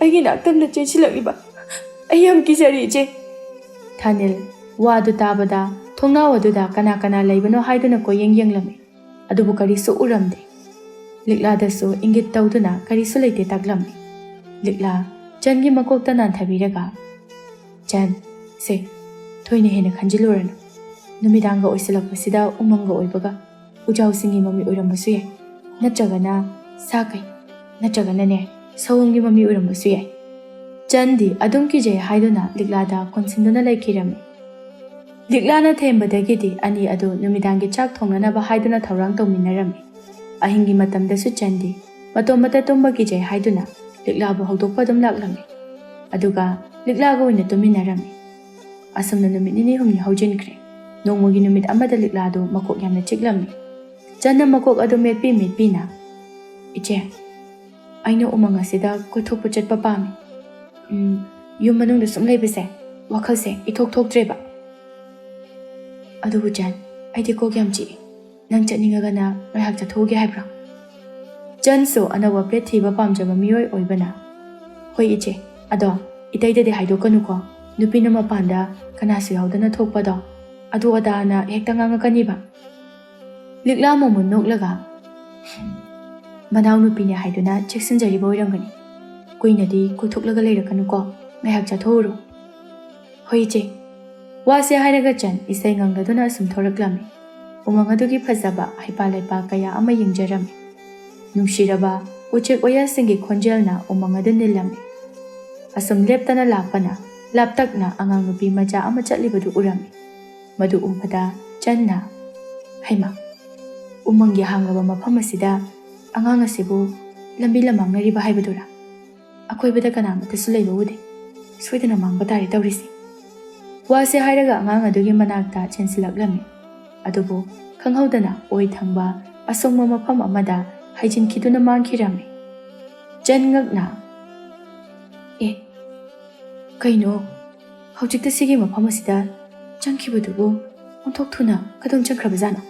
ꯑꯩꯒꯤ ꯅꯥꯛꯇꯝꯗ ꯆꯦꯟꯁꯤꯜꯂꯛꯂꯤꯕ꯫ ꯑꯩ ꯌꯥꯝ ꯀꯤꯖꯔꯦ, ꯏꯆꯦ꯫" ꯊꯥꯅꯤꯜ ꯋꯥꯗꯨ ꯇꯥꯕꯗ ꯊꯣꯡꯅꯥꯎ ꯑꯗꯨꯗ ꯀꯅꯥ ꯀꯅꯥ ꯂꯩꯕꯅꯣ ꯍꯥꯏꯗꯨꯅ ꯀꯣꯏꯌꯦꯡ ꯌꯦꯡꯂꯝꯃꯤ꯫ ꯑꯗꯨꯕꯨ ꯀꯔꯤꯁꯨ ꯎꯔꯝꯗꯦ꯫ ꯂꯤꯛꯂꯥꯗꯁꯨ ꯏꯪꯒꯤꯠ ꯇꯧꯗꯨꯅ ꯀꯔꯤꯁꯨ ꯂꯩꯇꯦ ꯇꯥꯛꯂꯝꯃꯤ꯫ ꯂꯤꯛꯂꯥ ꯆꯟꯒꯤ ꯃꯀꯣꯛꯇ ꯅꯥꯟꯊꯕꯤꯔꯒ, "ꯆꯟ, ꯁꯦ, ꯊꯣꯏꯅ ꯍꯦꯟꯅ ꯈꯟꯖꯤꯜꯂꯨꯔꯅꯨ꯫ ꯅꯨꯃꯤꯗꯥꯡꯒ ꯑꯣꯏꯁꯤꯜꯂꯛꯄꯁꯤꯗ ꯎꯃꯪꯒ ꯑꯣꯏꯕꯒ ꯎꯖꯥꯎꯁꯤꯡꯒꯤ ꯃꯃꯤ ꯑꯣꯏꯔꯝꯕꯁꯨ ꯌꯥꯏ, ꯅꯠꯇ꯭ꯔꯒꯅ ꯁꯥ ꯀꯩ, ꯅꯠꯇ꯭ꯔꯒꯅꯅꯦ, ꯁꯑꯣꯝꯒꯤ ꯃꯃꯤ ꯑꯣꯏꯔꯝꯕꯁꯨ ꯌꯥꯏ꯫" ꯆꯟꯗꯤ ꯑꯗꯨꯝ ꯀꯤꯖꯩ ꯍꯥꯏꯗꯨꯅ ꯂꯤꯛꯂꯥꯗ ꯀꯣꯟꯁꯤꯟꯗꯨꯅ ꯂꯩꯈꯤꯔꯝꯃꯤ꯫ ꯂꯤꯛꯂꯥꯅ ꯊꯦꯝꯕꯗꯒꯤꯗꯤ ꯑꯅꯤ ꯑꯗꯨ ꯅꯨꯃꯤꯗꯥꯡꯒꯤ ꯆꯥꯛ ꯊꯣꯡꯅꯅꯕ ꯍꯥꯏꯗꯨꯅ ꯊꯧꯔꯥꯡ ꯇꯧꯃꯤꯟꯅꯔꯝꯃꯤ꯫ ꯑꯍꯤꯡꯒꯤ ꯃꯇꯝꯗꯁꯨ ꯆꯟꯗꯤ ꯃꯇꯣꯝꯇ ꯇꯨꯝꯕ ꯀꯤꯖꯩ ꯍꯥꯏꯗꯨꯅ ꯂꯤꯛꯂꯥꯕꯨ ꯍꯧꯗꯣꯛꯄ ꯑꯗꯨꯝ ꯂꯥꯛꯂꯝꯃꯤ꯫ ꯑꯗꯨꯒ ꯂꯤꯛꯂꯥꯒ ꯑꯣꯏꯅ ꯇꯨꯝꯃꯤꯟꯅꯔꯝꯃꯤ꯫ ꯑꯁꯨꯝꯅ ꯅꯨꯃꯤꯠ ꯅꯤꯅꯤ ꯍꯨꯝꯅꯤ ꯍꯧꯖꯤꯟꯈ꯭ꯔꯦ꯫ ꯅꯣꯡꯃꯒꯤ ꯅꯨꯃꯤꯠ ꯑꯃꯗ ꯂꯤꯛꯂꯥꯗꯨ ꯃꯀꯣꯛ ꯌꯥꯝꯅ ꯆꯤꯛꯂꯝꯃꯤ꯫ ꯆꯟꯅ ꯃꯀꯣꯛ ꯑꯗꯨ ꯃꯦꯠꯄꯤ ꯃꯦꯠꯄꯤꯅ, "ꯏꯆꯦ, ꯑꯩꯅ ꯎꯃꯪ ꯑꯁꯤꯗ ꯀꯣꯏꯊꯣꯛꯄ ꯆꯠꯄ ꯄꯥꯝꯃꯤ꯫ ꯎꯝ, ꯌꯨꯝ ꯃꯅꯨꯡꯗ ꯁꯨꯝ ꯂꯩꯕꯁꯦ ꯋꯥꯈꯜꯁꯦ ꯏꯊꯣꯛ ꯊꯣꯛꯇ꯭ꯔꯦꯕ꯫ ꯑꯗꯨꯕꯨ ꯆꯟ, ꯑꯩꯗꯤ ꯀꯣꯛ ꯌꯥꯝ ꯆꯤꯛꯏ꯫ ꯅꯪ ꯆꯠꯅꯤꯡꯉꯒꯅ ꯉꯥꯏꯍꯥꯛ ꯆꯠꯊꯣꯛꯎꯒꯦ ꯍꯥꯏꯕ꯭ꯔꯣ?" ꯆꯟꯁꯨ ꯑꯅꯧꯕ ꯄꯦꯠ ꯊꯤꯕ ꯄꯥꯝꯖꯕ ꯃꯤꯑꯣꯏ ꯑꯣꯏꯕꯅ, "ꯍꯣꯏ ꯏꯆꯦ, ꯑꯗꯣ ꯏꯇꯩꯗꯗꯤ ꯍꯥꯏꯗꯣꯛꯀꯅꯨꯀꯣ꯫ ꯅꯨꯄꯤꯅ ꯃꯄꯥꯟꯗ ꯀꯅꯥꯁꯨ ꯌꯥꯎꯗꯅ ꯊꯣꯛꯄꯗꯣ ꯑꯗꯨ ꯑꯗꯥꯅ ꯍꯦꯛꯇ ꯉꯥꯡꯉꯛꯀꯅꯤꯕ꯫" ꯂꯤꯛꯂꯥ ꯃꯃꯨꯟ ꯅꯣꯛꯂꯒ, "ꯃꯅꯥꯎꯅꯨꯄꯤꯅꯦ ꯍꯥꯏꯗꯨꯅ ꯆꯦꯛꯁꯤꯟꯖꯔꯤꯕ ꯑꯣꯏꯔꯝꯒꯅꯤ꯫ ꯀꯨꯏꯅꯗꯤ ꯀꯣꯏꯊꯣꯛꯂꯒ ꯂꯩꯔꯛꯀꯅꯨꯀꯣ, ꯉꯥꯏꯍꯥꯛ ꯆꯠꯊꯣꯛꯎꯔꯣ꯫" "ꯍꯣꯏ ꯏꯆꯦ꯫" ꯋꯥꯁꯦ ꯍꯥꯏꯔꯒ ꯆꯟ ꯏꯁꯩ ꯉꯪꯂꯗꯨꯅ ꯑꯁꯨꯝ ꯊꯣꯔꯛꯂꯝꯃꯤ꯫ ꯎꯃꯪ ꯑꯗꯨꯒꯤ ꯐꯖꯕ ꯍꯩꯄꯥ ꯂꯩꯄꯥ ꯀꯌꯥ ꯑꯃ ꯌꯦꯡꯖꯔꯝꯃꯤ꯫ ꯅꯨꯡꯁꯤꯔꯕ ꯎꯆꯦꯛ ꯋꯥꯌꯥꯁꯤꯡꯒꯤ ꯈꯣꯟꯖꯦꯜꯅ ꯎꯃꯪ ꯑꯗꯨ ꯅꯤꯜꯂꯝꯃꯤ꯫ ꯑꯁꯨꯝ ꯂꯦꯞꯇꯅ ꯂꯥꯛꯄꯅ ꯂꯥꯞꯇꯛꯅ ꯑꯉꯥꯡ ꯅꯨꯄꯤ ꯃꯆꯥ ꯑꯃ ꯆꯠꯂꯤꯕꯗꯨ ꯎꯔꯝꯃꯤ꯫ ꯃꯗꯨ ꯎꯕꯗ ꯆꯟꯅ, "ꯍꯩꯃꯥ, ꯎꯃꯪꯒꯤ ꯍꯥꯡꯂꯕ ꯃꯐꯝ ꯑꯁꯤꯗ ꯑꯉꯥꯡ ꯑꯁꯤꯕꯨ ꯂꯝꯕꯤ ꯂꯝꯃꯥꯡꯅꯔꯤꯕ ꯍꯥꯏꯕꯗꯨꯔꯥ? ꯑꯀꯣꯏꯕꯗ ꯀꯅꯥꯃꯠꯇꯁꯨ ꯂꯩꯕ ꯎꯗꯦ꯫ ꯁꯣꯏꯗꯅ ꯃꯥꯡꯕ ꯇꯥꯔꯦ ꯇꯧꯔꯤꯁꯦ꯫" ꯋꯥꯁꯦ ꯍꯥꯏꯔꯒ ꯑꯉꯥꯡ ꯑꯗꯨꯒꯤ ꯃꯅꯥꯛꯇ ꯆꯦꯟꯁꯤꯜꯂꯛꯂꯝꯃꯤ꯫ ꯑꯗꯨꯕꯨ ꯈꯪꯍꯧꯗꯅ ꯑꯣꯏ ꯊꯪꯕ ꯑꯁꯣꯡꯕ ꯃꯐꯝ ꯑꯃꯗ ꯍꯥꯏꯖꯤꯟꯈꯤꯗꯨꯅ ꯃꯥꯡꯈꯤꯔꯝꯃꯤ꯫ ꯆꯟ ꯉꯛꯅ, "ꯑꯦ, ꯀꯩꯅꯣ? ꯍꯧꯖꯤꯛꯇ ꯁꯤꯒꯤ ꯃꯐꯝ ꯑꯁꯤꯗ ꯆꯪꯈꯤꯕꯗꯨꯕꯨ ꯑꯣꯟꯊꯣꯛ ꯊꯨꯅ ꯀꯗꯣꯝ ꯆꯪꯈ꯭ꯔꯕꯖꯥꯠꯅꯣ?"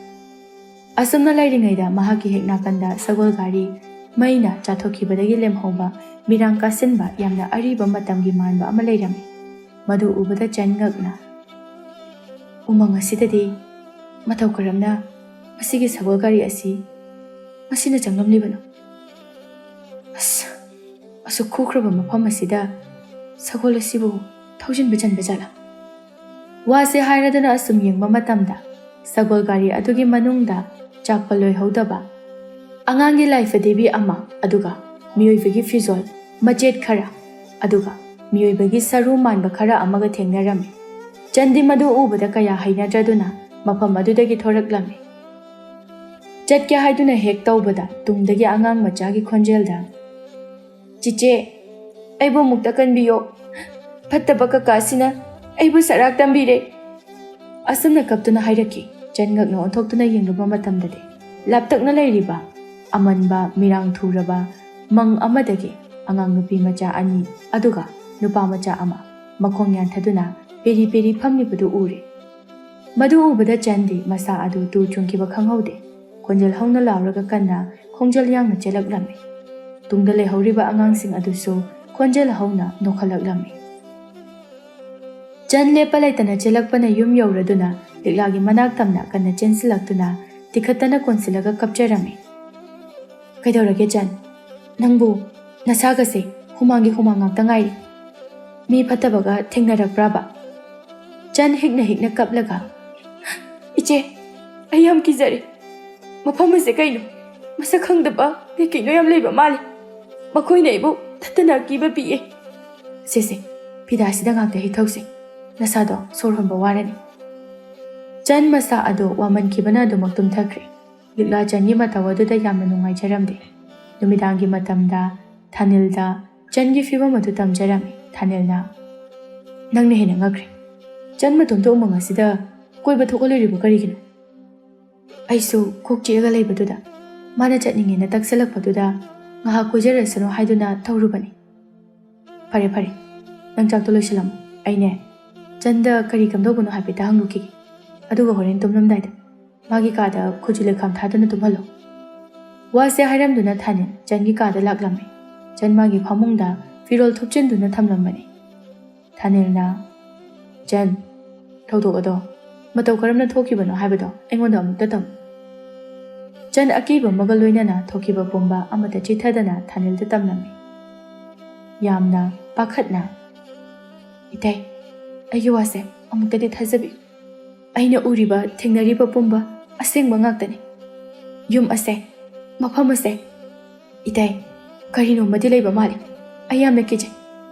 ꯑꯁꯨꯝꯅ ꯂꯩꯔꯤꯉꯩꯗ ꯃꯍꯥꯛꯀꯤ ꯍꯦꯛ ꯅꯥꯀꯟꯗ ꯁꯒꯣꯜ ꯒꯥꯔꯤ ꯃꯩꯅ ꯆꯥꯊꯣꯛꯈꯤꯕꯗꯒꯤ ꯂꯦꯝꯍꯧꯕ ꯃꯤꯔꯥꯡ ꯀꯥꯁꯤꯟꯕ ꯌꯥꯝꯅ ꯑꯔꯤꯕ ꯃꯇꯝꯒꯤ ꯃꯥꯟꯕ ꯑꯃ ꯂꯩꯔꯝꯃꯤ꯫ ꯃꯗꯨ ꯎꯕꯗ ꯆꯟ ꯉꯛꯅ, "ꯎꯃꯪ ꯑꯁꯤꯗꯗꯤ ꯃꯇꯧ ꯀꯔꯝꯅ ꯃꯁꯤꯒꯤ ꯁꯒꯣꯜ ꯒꯥꯔꯤ ꯑꯁꯤ ꯃꯁꯤꯅ ꯆꯪꯂꯝꯂꯤꯕꯅꯣ? ꯑꯁ, ꯑꯁꯨꯛ ꯈꯨꯈ꯭ꯔꯕ ꯃꯐꯝ ꯑꯁꯤꯗ ꯁꯒꯣꯜ ꯑꯁꯤꯕꯨ ꯊꯧꯖꯤꯟꯕ ꯆꯟꯕ ꯖꯥꯠꯂꯥ?" ꯋꯥꯁꯦ ꯍꯥꯏꯔꯗꯨꯅ ꯑꯁꯨꯝ ꯌꯦꯡꯕ ꯃꯇꯝꯗ ꯁꯒꯣꯜ ꯒꯥꯔꯤ ꯑꯗꯨꯒꯤ ꯃꯅꯨꯡꯗ ꯆꯥꯛꯄ ꯂꯣꯏꯍꯧꯗꯕ ꯑꯉꯥꯡꯒꯤ ꯂꯥꯏꯐ ꯗꯦꯕꯤ ꯑꯃ, ꯑꯗꯨꯒ ꯃꯤꯑꯣꯏꯕꯒꯤ ꯐꯤꯖꯣꯜ ꯃꯆꯦꯠ ꯈꯔ, ꯑꯗꯨꯒ ꯃꯤꯑꯣꯏꯕꯒꯤ ꯁꯔꯨ ꯃꯥꯟꯕ ꯈꯔ ꯑꯃꯒ ꯊꯦꯡꯅꯔꯝꯃꯤ꯫ ꯆꯟꯗꯤ ꯃꯗꯨ ꯎꯕꯗ ꯀꯌꯥ ꯍꯩꯅꯗ꯭ꯔꯗꯨꯅ ꯃꯐꯝ ꯑꯗꯨꯗꯒꯤ ꯊꯣꯔꯛꯂꯝꯃꯤ꯫ ꯆꯠꯀꯦ ꯍꯥꯏꯗꯨꯅ ꯍꯦꯛ ꯇꯧꯕꯗ ꯇꯨꯡꯗꯒꯤ ꯑꯉꯥꯡ ꯃꯆꯥꯒꯤ ꯈꯣꯟꯖꯦꯜꯗ, "ꯆꯤꯆꯦ, ꯑꯩꯕꯨ ꯑꯃꯨꯛꯇ ꯀꯟꯕꯤꯌꯣ꯫ ꯐꯠꯇꯕ ꯀꯀꯥꯁꯤꯅ ꯑꯩꯕꯨ ꯁꯔꯥꯛ ꯇꯝꯕꯤꯔꯦ꯫" ꯑꯁꯨꯝꯅ ꯀꯞꯇꯨꯅ ꯍꯥꯏꯔꯛꯈꯤ꯫ ꯆꯟ ꯉꯛꯅ ꯑꯣꯟꯊꯣꯛꯇꯨꯅ ꯌꯦꯡꯂꯨꯕ ꯃꯇꯝꯗꯗꯤ ꯂꯥꯞꯇꯛꯅ ꯂꯩꯔꯤꯕ ꯑꯃꯟꯕ ꯃꯤꯔꯥꯡ ꯊꯨꯔꯕ ꯃꯪ ꯑꯃꯗꯒꯤ ꯑꯉꯥꯡ ꯅꯨꯄꯤ ꯃꯆꯥ ꯑꯅꯤ ꯑꯗꯨꯒ ꯅꯨꯄꯥ ꯃꯆꯥ ꯑꯃ ꯃꯈꯣꯡ ꯌꯥꯟꯊꯗꯨꯅ ꯄꯦꯔꯤ ꯄꯦꯔꯤ ꯐꯝꯂꯤꯕꯗꯨ ꯎꯔꯦ꯫ ꯃꯗꯨ ꯎꯕꯗ ꯆꯟꯗꯤ ꯃꯁꯥ ꯑꯗꯨ ꯇꯨ ꯆꯨꯡꯈꯤꯕ ꯈꯪꯍꯧꯗꯦ꯫ ꯈꯣꯟꯖꯦꯜ ꯍꯧꯅ ꯂꯥꯎꯔꯒ ꯀꯟꯅ ꯈꯣꯡꯖꯦꯜ ꯌꯥꯡꯅ ꯆꯦꯜꯂꯛꯂꯝꯃꯤ꯫ ꯇꯨꯡꯗ ꯂꯩꯍꯧꯔꯤꯕ ꯑꯉꯥꯡꯁꯤꯡ ꯑꯗꯨꯁꯨ ꯈꯣꯟꯖꯦꯜ ꯍꯧꯅ ꯅꯣꯛꯈꯠꯂꯛꯂꯝꯃꯤ꯫ ꯆꯟ ꯂꯦꯞꯄ ꯂꯩꯇꯅ ꯆꯦꯜꯂꯛꯄꯅ ꯌꯨꯝ ꯌꯧꯔꯗꯨꯅ ꯂꯤꯛꯂꯥꯒꯤ ꯃꯅꯥꯛ ꯇꯝꯅ ꯀꯟꯅ ꯆꯦꯟꯁꯤꯜꯂꯛꯇꯨꯅ ꯇꯤꯈꯠꯇꯅ ꯀꯣꯟꯁꯤꯜꯂꯒ ꯀꯞꯆꯔꯝꯃꯤ꯫ "ꯀꯩꯗꯧꯔꯒꯦ ꯆꯟ? ꯅꯪꯕꯨ ꯅꯁꯥꯒꯁꯦ ꯍꯨꯃꯥꯡꯒꯤ ꯍꯨꯃꯥꯡ ꯉꯥꯛꯇ ꯉꯥꯏꯔꯤ꯫ ꯃꯤ ꯐꯠꯇꯕꯒ ꯊꯦꯡꯅꯔꯛꯄ꯭ꯔꯥꯕ?" ꯆꯟ ꯍꯤꯛꯅ ꯍꯤꯛꯅ ꯀꯞꯂꯒ, "ꯏꯆꯦ, ꯑꯩ ꯌꯥꯝ ꯀꯤꯖꯔꯦ꯫ ꯃꯐꯝ ꯑꯁꯦ ꯀꯩꯅꯣ? ꯃꯁꯛ ꯈꯪꯗꯕ ꯀꯩ ꯀꯩꯅꯣ ꯌꯥꯝ ꯂꯩꯕ ꯃꯥꯜꯂꯤ꯫ ꯃꯈꯣꯏꯅ ꯑꯩꯕꯨ ꯊꯠꯇꯅ ꯑꯀꯤꯕ ꯄꯤꯌꯦ꯫ ꯁꯦ ꯁꯦ, ꯐꯤꯗꯥꯁꯤꯗ ꯉꯥꯛꯇ ꯍꯤꯊꯧꯁꯦ꯫ ꯅꯁꯥꯗꯣ ꯁꯣꯔ ꯍꯣꯟꯕ ꯋꯥꯔꯅꯤ꯫" ꯆꯟ ꯃꯁꯥ ꯑꯗꯣ ꯋꯥꯃꯟꯈꯤꯕꯅ ꯑꯗꯨꯃꯛ ꯇꯨꯝꯊꯈ꯭ꯔꯦ꯫ ꯂꯤꯛꯂꯥ ꯆꯟꯒꯤ ꯃꯇꯧ ꯑꯗꯨꯗ ꯌꯥꯝꯅ ꯅꯨꯡꯉꯥꯏꯖꯔꯝꯗꯦ꯫ ꯅꯨꯃꯤꯗꯥꯡꯒꯤ ꯃꯇꯝꯗ ꯊꯥꯅꯤꯜꯗ ꯆꯟꯒꯤ ꯐꯤꯕꯝ ꯑꯗꯨ ꯇꯝꯖꯔꯝꯃꯤ꯫ ꯊꯥꯅꯤꯜꯅ, "ꯅꯪꯅ ꯍꯦꯟꯅ ꯉꯛꯈ꯭ꯔꯦ꯫ ꯆꯟ ꯃꯇꯣꯝꯇ ꯎꯃꯪ ꯑꯁꯤꯗ ꯀꯣꯏꯕ ꯊꯣꯛꯍꯜꯂꯨꯔꯤꯕ ꯀꯔꯤꯒꯤꯅꯣ?" "ꯑꯩꯁꯨ ꯀꯣꯛ ꯆꯤꯛꯑꯒ ꯂꯩꯕꯗꯨꯗ ꯃꯥꯅ ꯆꯠꯅꯤꯡꯉꯦꯅ ꯇꯛꯁꯜꯂꯛꯄꯗꯨꯗ ꯉꯥꯏꯍꯥꯛ ꯀꯣꯏꯖꯔꯁꯅꯨ ꯍꯥꯏꯗꯨꯅ ꯊꯧꯔꯨꯕꯅꯤ꯫" "ꯐꯔꯦ ꯐꯔꯦ, ꯅꯪ ꯆꯥꯛꯇꯣ ꯂꯣꯏꯁꯤꯜꯂꯝꯃꯣ꯫ ꯑꯩꯅꯦ ꯆꯟꯗ ꯀꯔꯤ ꯀꯝꯗꯧꯕꯅꯣ ꯍꯥꯏꯐꯦꯠꯇ ꯍꯪꯂꯨꯈꯤꯒꯦ꯫ ꯑꯗꯨꯒ ꯍꯣꯔꯦꯟ ꯇꯨꯝꯂꯝꯗꯥꯏꯗ ꯃꯥꯒꯤ ꯀꯥꯗ ꯈꯨꯖꯨ ꯂꯩꯈꯥꯝ ꯊꯥꯗꯨꯅ ꯇꯨꯝꯍꯜꯂꯣ꯫" ꯋꯥꯁꯦ ꯍꯥꯏꯔꯝꯗꯨꯅ ꯊꯥꯅꯤꯜ ꯆꯟꯒꯤ ꯀꯥꯗ ꯂꯥꯛꯂꯝꯃꯤ꯫ ꯆꯟ ꯃꯥꯒꯤ ꯐꯃꯨꯡꯗ ꯐꯤꯔꯣꯜ ꯊꯨꯞꯆꯤꯟꯗꯨꯅ ꯊꯝꯂꯝꯕꯅꯤ꯫ ꯊꯥꯅꯤꯜꯅ, "ꯆꯟ, ꯊꯧꯗꯣꯛ ꯑꯗꯣ ꯃꯇꯧ ꯀꯔꯝꯅ ꯊꯣꯛꯈꯤꯕꯅꯣ ꯍꯥꯏꯕꯗꯣ ꯑꯩꯉꯣꯟꯗ ꯑꯃꯨꯛꯇ ꯇꯝꯃꯨ꯫" ꯆꯟ ꯑꯀꯤꯕ ꯑꯃꯒ ꯂꯣꯏꯅꯅ ꯊꯣꯛꯈꯤꯕ ꯄꯨꯝꯕ ꯑꯃꯠꯇ ꯆꯤꯊꯗꯅ ꯊꯥꯅꯤꯜꯗ ꯇꯝꯂꯝꯃꯤ꯫ ꯌꯥꯝꯅ ꯄꯥꯈꯠꯅ, "ꯏꯇꯩ, ꯑꯩꯒꯤ ꯋꯥꯁꯦ ꯑꯃꯨꯛꯇꯗꯤ ꯊꯥꯖꯕꯤꯌꯨ꯫ ꯑꯩꯅ ꯎꯔꯤꯕ, ꯊꯦꯡꯅꯔꯤꯕ ꯄꯨꯝꯕ ꯑꯁꯦꯡꯕ ꯉꯥꯛꯇꯅꯤ꯫ ꯌꯨꯝ ꯑꯁꯦ, ꯃꯐꯝ ꯑꯁꯦ, ꯏꯇꯩ, ꯀꯔꯤꯅꯣꯃꯗꯤ ꯂꯩꯕ ꯃꯥꯜꯂꯤ꯫ ꯑꯩ ꯌꯥꯝꯅ ꯀꯤꯖꯩ꯫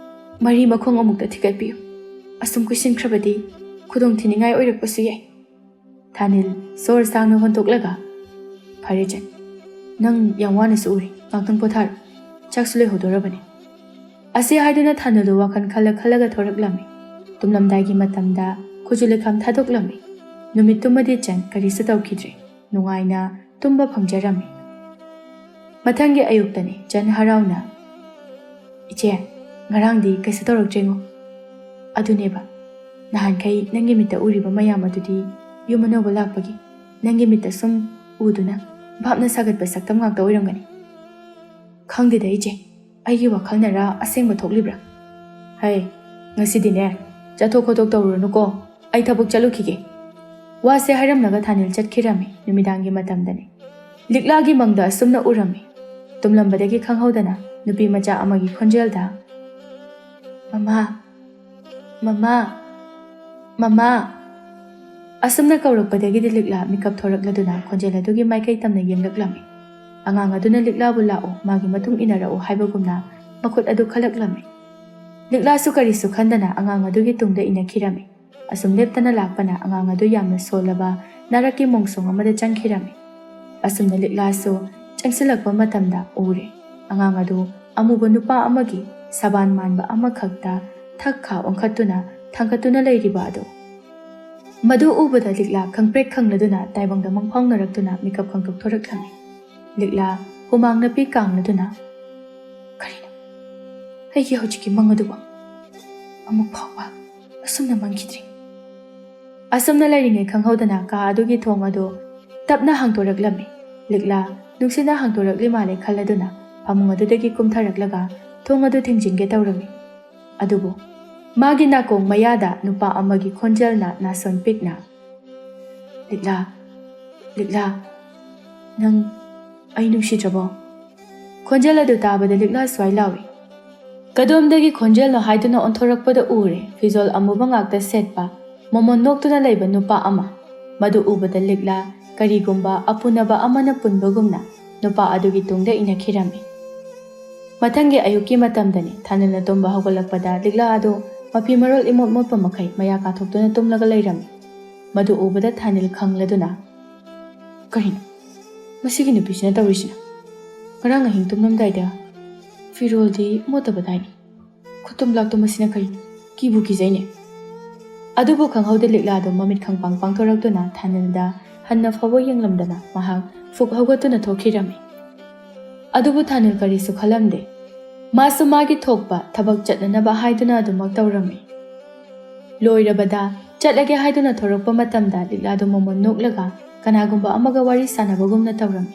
ꯃꯔꯤ ꯃꯈꯣꯡ ꯑꯃꯨꯛꯇ ꯊꯤꯒꯠꯄꯤꯌꯨ꯫ ꯑꯁꯨꯝ ꯀꯨꯏꯁꯤꯟꯈ꯭ꯔꯕꯗꯤ ꯈꯨꯗꯣꯡ ꯊꯤꯅꯤꯡꯉꯥꯏ ꯑꯣꯏꯔꯛꯄꯁꯨ ꯌꯥꯏ꯫" ꯊꯥꯅꯤꯜ ꯁꯣꯔ ꯁꯥꯡꯅ ꯍꯣꯟꯗꯣꯛꯂꯒ, "ꯐꯔꯦ ꯆꯟ, ꯅꯪ ꯌꯥꯝ ꯋꯥꯅꯁꯨ ꯎꯔꯤ, ꯉꯥꯛꯇꯪ ꯄꯣꯊꯥꯔꯣ꯫ ꯆꯥꯛꯁꯨ ꯂꯣꯏꯍꯧꯗꯣꯔꯕꯅꯤ꯫" ꯑꯁꯤ ꯍꯥꯏꯗꯨꯅ ꯊꯥꯅꯤꯜꯗꯨ ꯋꯥꯈꯜ ꯈꯜꯂ ꯈꯜꯂꯒ ꯊꯣꯔꯛꯂꯝꯃꯤ꯫ ꯇꯨꯝꯂꯝꯗꯥꯏꯒꯤ ꯃꯇꯝꯗ ꯈꯨꯖꯨ ꯂꯩꯈꯥꯝ ꯊꯥꯗꯣꯛꯂꯝꯃꯤ꯫ ꯅꯨꯃꯤꯠꯇꯨꯃꯗꯤ ꯆꯟ ꯀꯔꯤꯁꯨ ꯇꯧꯈꯤꯗ꯭ꯔꯦ꯫ ꯅꯨꯡꯉꯥꯏꯅ ꯇꯨꯝꯕ ꯐꯪꯖꯔꯝꯃꯤ꯫ ꯃꯊꯪꯒꯤ ꯑꯌꯨꯛꯇꯅꯤ ꯆꯟ ꯍꯔꯥꯎꯅ, "ꯏꯆꯦ, ꯉꯔꯥꯡꯗꯤ ꯀꯩꯁꯨ ꯇꯧꯔꯛꯇ꯭ꯔꯦꯉꯣ꯫ ꯑꯗꯨꯅꯦꯕ, ꯅꯍꯥꯟꯈꯩ ꯅꯪꯒꯤ ꯃꯤꯠꯇ ꯎꯔꯤꯕ ꯃꯌꯥꯝ ꯑꯗꯨꯗꯤ ꯌꯨꯝ ꯑꯅꯧꯕ ꯂꯥꯛꯄꯒꯤ ꯅꯪꯒꯤ ꯃꯤꯠꯇ ꯁꯨꯝ ꯎꯗꯨꯅ ꯚꯥꯞꯅ ꯁꯥꯒꯠꯄ ꯁꯛꯇꯝ ꯉꯥꯛꯇ ꯑꯣꯏꯔꯝꯒꯅꯤ꯫" "ꯈꯪꯗꯦꯗ ꯏꯆꯦ, ꯑꯩꯒꯤ ꯋꯥꯈꯜꯅꯔ ꯑꯁꯦꯡꯕ ꯊꯣꯛꯂꯤꯕ꯭ꯔꯥ? ꯍꯩ, ꯉꯁꯤꯗꯤꯅꯦ, ꯆꯠꯊꯣꯛ ꯈꯣꯠꯇꯣꯛ ꯇꯧꯔꯨꯔꯅꯨꯀꯣ, ꯑꯩ ꯊꯕꯛ ꯆꯠꯂꯨꯈꯤꯒꯦ꯫" ꯋꯥꯁꯦ ꯍꯥꯏꯔꯝꯂꯒ ꯊꯥꯅꯤꯜ ꯆꯠꯈꯤꯔꯝꯃꯤ꯫ ꯅꯨꯃꯤꯗꯥꯡꯒꯤ ꯃꯇꯝꯗꯅꯤ꯫ ꯂꯤꯛꯂꯥꯒꯤ ꯃꯪꯗ ꯑꯁꯨꯝꯅ ꯎꯔꯝꯃꯤ꯫ ꯇꯨꯝꯂꯝꯕꯗꯒꯤ ꯈꯪꯍꯧꯗꯅ ꯅꯨꯄꯤ ꯃꯆꯥ ꯑꯃꯒꯤ ꯈꯣꯟꯖꯦꯜꯗ, "ꯃꯃꯥ, ꯃꯃꯥ, ꯃꯃꯥ!" ꯑꯁꯨꯝꯅ ꯀꯧꯔꯛꯄꯗꯒꯤꯗꯤ ꯂꯤꯛꯂꯥ ꯃꯤꯀꯞ ꯊꯣꯔꯛꯂꯗꯨꯅ ꯈꯣꯟꯖꯦꯜ ꯑꯗꯨꯒꯤ ꯃꯥꯏꯀꯩ ꯇꯝꯅ ꯌꯦꯡꯂꯛꯂꯝꯃꯤ꯫ ꯑꯉꯥꯡ ꯑꯗꯨꯅ ꯂꯤꯛꯂꯥꯕꯨ "ꯂꯥꯛꯑꯣ, ꯃꯥꯒꯤ ꯃꯇꯨꯡ ꯏꯟꯅꯔꯛꯑꯣ" ꯍꯥꯏꯕꯒꯨꯝꯅ ꯃꯈꯨꯠ ꯑꯗꯨ ꯈꯜꯂꯛꯂꯝꯃꯤ꯫ ꯂꯤꯛꯂꯥꯁꯨ ꯀꯔꯤꯁꯨ ꯈꯟꯗꯅ ꯑꯉꯥꯡ ꯑꯗꯨꯒꯤ ꯇꯨꯡꯗ ꯏꯟꯅꯈꯤꯔꯝꯃꯤ꯫ ꯑꯁꯨꯝ ꯂꯦꯞꯇꯅ ꯂꯥꯛꯄꯅ ꯑꯉꯥꯡ ꯑꯗꯨ ꯌꯥꯝꯅ ꯁꯣꯜꯂꯕ ꯅꯥꯔꯛꯀꯤ ꯃꯣꯡꯁꯣꯡ ꯑꯃꯗ ꯆꯪꯈꯤꯔꯝꯃꯤ꯫ ꯑꯁꯨꯝꯅ ꯂꯤꯛꯂꯥꯁꯨ ꯆꯪꯁꯤꯜꯂꯛꯄ ꯃꯇꯝꯗ ꯎꯔꯦ, ꯑꯉꯥꯡ ꯑꯗꯨ ꯑꯃꯨꯕ ꯅꯨꯄꯥ ꯑꯃꯒꯤ ꯁꯕꯥꯟ ꯃꯥꯟꯕ ꯑꯃꯈꯛꯇ ꯊꯛ ꯈꯥ ꯑꯣꯟꯈꯠꯇꯨꯅ ꯊꯥꯡꯒꯠꯇꯨꯅ ꯂꯩꯔꯤꯕ ꯑꯗꯨ꯫ ꯃꯗꯨ ꯎꯕꯗ ꯂꯤꯛꯂꯥ ꯈꯪꯄ꯭ꯔꯦꯛ ꯈꯪꯂꯗꯨꯅ ꯇꯥꯏꯕꯪꯗ ꯃꯪꯐꯥꯎꯅꯔꯛꯇꯨꯅ ꯃꯤꯀꯞ ꯈꯪꯇꯣꯛꯊꯣꯔꯛꯂꯝꯃꯤ꯫ ꯂꯤꯛꯂꯥ ꯍꯨꯃꯥꯡ ꯅꯄꯤ ꯀꯥꯡꯂꯗꯨꯅ, "ꯀꯔꯤꯅꯣ ꯑꯩꯒꯤ ꯍꯧꯖꯤꯛꯀꯤ ꯃꯪ ꯑꯗꯨꯕꯨ? ꯑꯃꯨꯛ ꯐꯥꯎꯕ ꯑꯁꯨꯝꯅ ꯃꯪꯈꯤꯗ꯭ꯔꯤ꯫" ꯑꯁꯨꯝꯅ ꯂꯩꯔꯤꯉꯩ ꯈꯪꯍꯧꯗꯅ ꯀꯥ ꯑꯗꯨꯒꯤ ꯊꯣꯡ ꯑꯗꯨ ꯇꯞꯅ ꯍꯥꯡꯗꯣꯔꯛꯂꯝꯃꯤ꯫ ꯂꯤꯛꯂꯥ ꯅꯨꯡꯁꯤꯠꯅ ꯍꯥꯡꯗꯣꯔꯛꯂꯤ ꯃꯥꯜꯂꯦ ꯈꯜꯂꯗꯨꯅ ꯐꯃꯨꯡ ꯑꯗꯨꯗꯒꯤ ꯀꯨꯝꯊꯔꯛꯂꯒ ꯊꯣꯡ ꯑꯗꯨ ꯊꯤꯡꯖꯤꯟꯒꯦ ꯇꯧꯔꯝꯃꯤ꯫ ꯑꯗꯨꯕꯨ ꯃꯥꯒꯤ ꯅꯥꯀꯣꯡ ꯃꯌꯥꯗ ꯅꯨꯄꯥ ꯑꯃꯒꯤ ꯈꯣꯟꯖꯦꯜꯅ ꯅꯥꯁꯣꯟ ꯄꯤꯛꯅ, "ꯂꯤꯛꯂꯥ, ꯂꯤꯛꯂꯥ, ꯅꯪ ꯑꯩ ꯅꯨꯡꯁꯤꯗ꯭ꯔꯕꯣ?" ꯈꯣꯟꯖꯦꯜ ꯑꯗꯨ ꯇꯥꯕꯗ ꯂꯤꯛꯂꯥ ꯁ꯭ꯋꯥꯏ ꯂꯥꯎꯏ꯫ ꯀꯗꯣꯝꯗꯒꯤ ꯈꯣꯟꯖꯦꯜꯅꯣ ꯍꯥꯏꯗꯨꯅ ꯑꯣꯟꯊꯣꯔꯛꯄꯗ ꯎꯔꯦ ꯐꯤꯖꯣꯜ ꯑꯃꯨꯕ ꯉꯥꯛꯇ ꯁꯦꯠꯄ, ꯃꯃꯣꯟ ꯅꯣꯛꯇꯨꯅ ꯂꯩꯕ ꯅꯨꯄꯥ ꯑꯃ꯫ ꯃꯗꯨ ꯎꯕꯗ ꯂꯤꯛꯂꯥ ꯀꯔꯤꯒꯨꯝꯕ ꯑꯄꯨꯅꯕ ꯑꯃꯅ ꯄꯨꯟꯕꯒꯨꯝꯅ ꯅꯨꯄꯥ ꯑꯗꯨꯒꯤ ꯇꯨꯡꯗ ꯏꯟꯅꯈꯤꯔꯝꯃꯤ꯫ ꯃꯊꯪꯒꯤ ꯑꯌꯨꯛꯀꯤ ꯃꯇꯝꯗꯅꯤ꯫ ꯊꯥꯅꯤꯜꯅ ꯇꯨꯝꯕ ꯍꯧꯒꯠꯂꯛꯄꯗ ꯂꯤꯛꯂꯥ ꯑꯗꯨ ꯃꯐꯤ ꯃꯔꯣꯜ ꯏꯃꯣꯠ ꯃꯣꯠꯄ ꯃꯈꯩ ꯃꯌꯥ ꯀꯥꯊꯣꯛꯇꯨꯅ ꯇꯨꯝꯂꯒ ꯂꯩꯔꯝꯃꯤ꯫ ꯃꯗꯨ ꯎꯕꯗ ꯊꯥꯅꯤꯜ ꯈꯪꯂꯗꯨꯅ, "ꯀꯔꯤꯅꯣ ꯃꯁꯤꯒꯤ ꯅꯨꯄꯤꯁꯤꯅ ꯇꯧꯔꯤꯁꯤꯅ? ꯉꯔꯥꯡ ꯑꯍꯤꯡ ꯇꯨꯝꯂꯝꯗꯥꯏꯗ ꯐꯤꯔꯣꯜꯗꯤ ꯃꯣꯠꯇꯕꯗꯥꯏꯅꯤ꯫ ꯈꯨꯇꯨꯝ ꯂꯥꯛꯇꯨ ꯃꯁꯤꯅ ꯀꯔꯤꯅꯣ? ꯀꯤꯕꯨ ꯀꯤꯖꯩꯅꯦ꯫" ꯑꯗꯨꯕꯨ ꯈꯪꯍꯧꯗꯦ ꯂꯤꯛꯂꯥꯗꯨ ꯃꯃꯤꯠ ꯈꯪꯄꯥꯡ ꯄꯥꯡꯊꯣꯔꯛꯇꯨꯅ ꯊꯥꯅꯤꯜꯗ ꯍꯟꯅ ꯐꯥꯎꯕ ꯌꯦꯡꯂꯝꯗꯅ ꯃꯍꯥꯛ ꯐꯨꯛ ꯍꯧꯒꯠꯇꯨꯅ ꯊꯣꯛꯈꯤꯔꯝꯃꯤ꯫ ꯑꯗꯨꯕꯨ ꯊꯥꯅꯤꯜ ꯀꯔꯤꯁꯨ ꯈꯜꯂꯝꯗꯦ꯫ ꯃꯥꯁꯨ ꯃꯥꯒꯤ ꯊꯣꯛꯄ ꯊꯕꯛ ꯆꯠꯅꯅꯕ ꯍꯥꯏꯗꯨꯅ ꯑꯗꯨꯃꯛ ꯇꯧꯔꯝꯃꯤ꯫ ꯂꯣꯏꯔꯕꯗ ꯆꯠꯂꯒꯦ ꯍꯥꯏꯗꯨꯅ ꯊꯣꯔꯛꯄ ꯃꯇꯝꯗ ꯂꯤꯛꯂꯥꯗꯨ ꯃꯃꯣꯟ ꯅꯣꯛꯂꯒ ꯀꯅꯥꯒꯨꯝꯕ ꯑꯃꯒ ꯋꯥꯔꯤ ꯁꯥꯟꯅꯕꯒꯨꯝꯅ ꯇꯧꯔꯝꯃꯤ꯫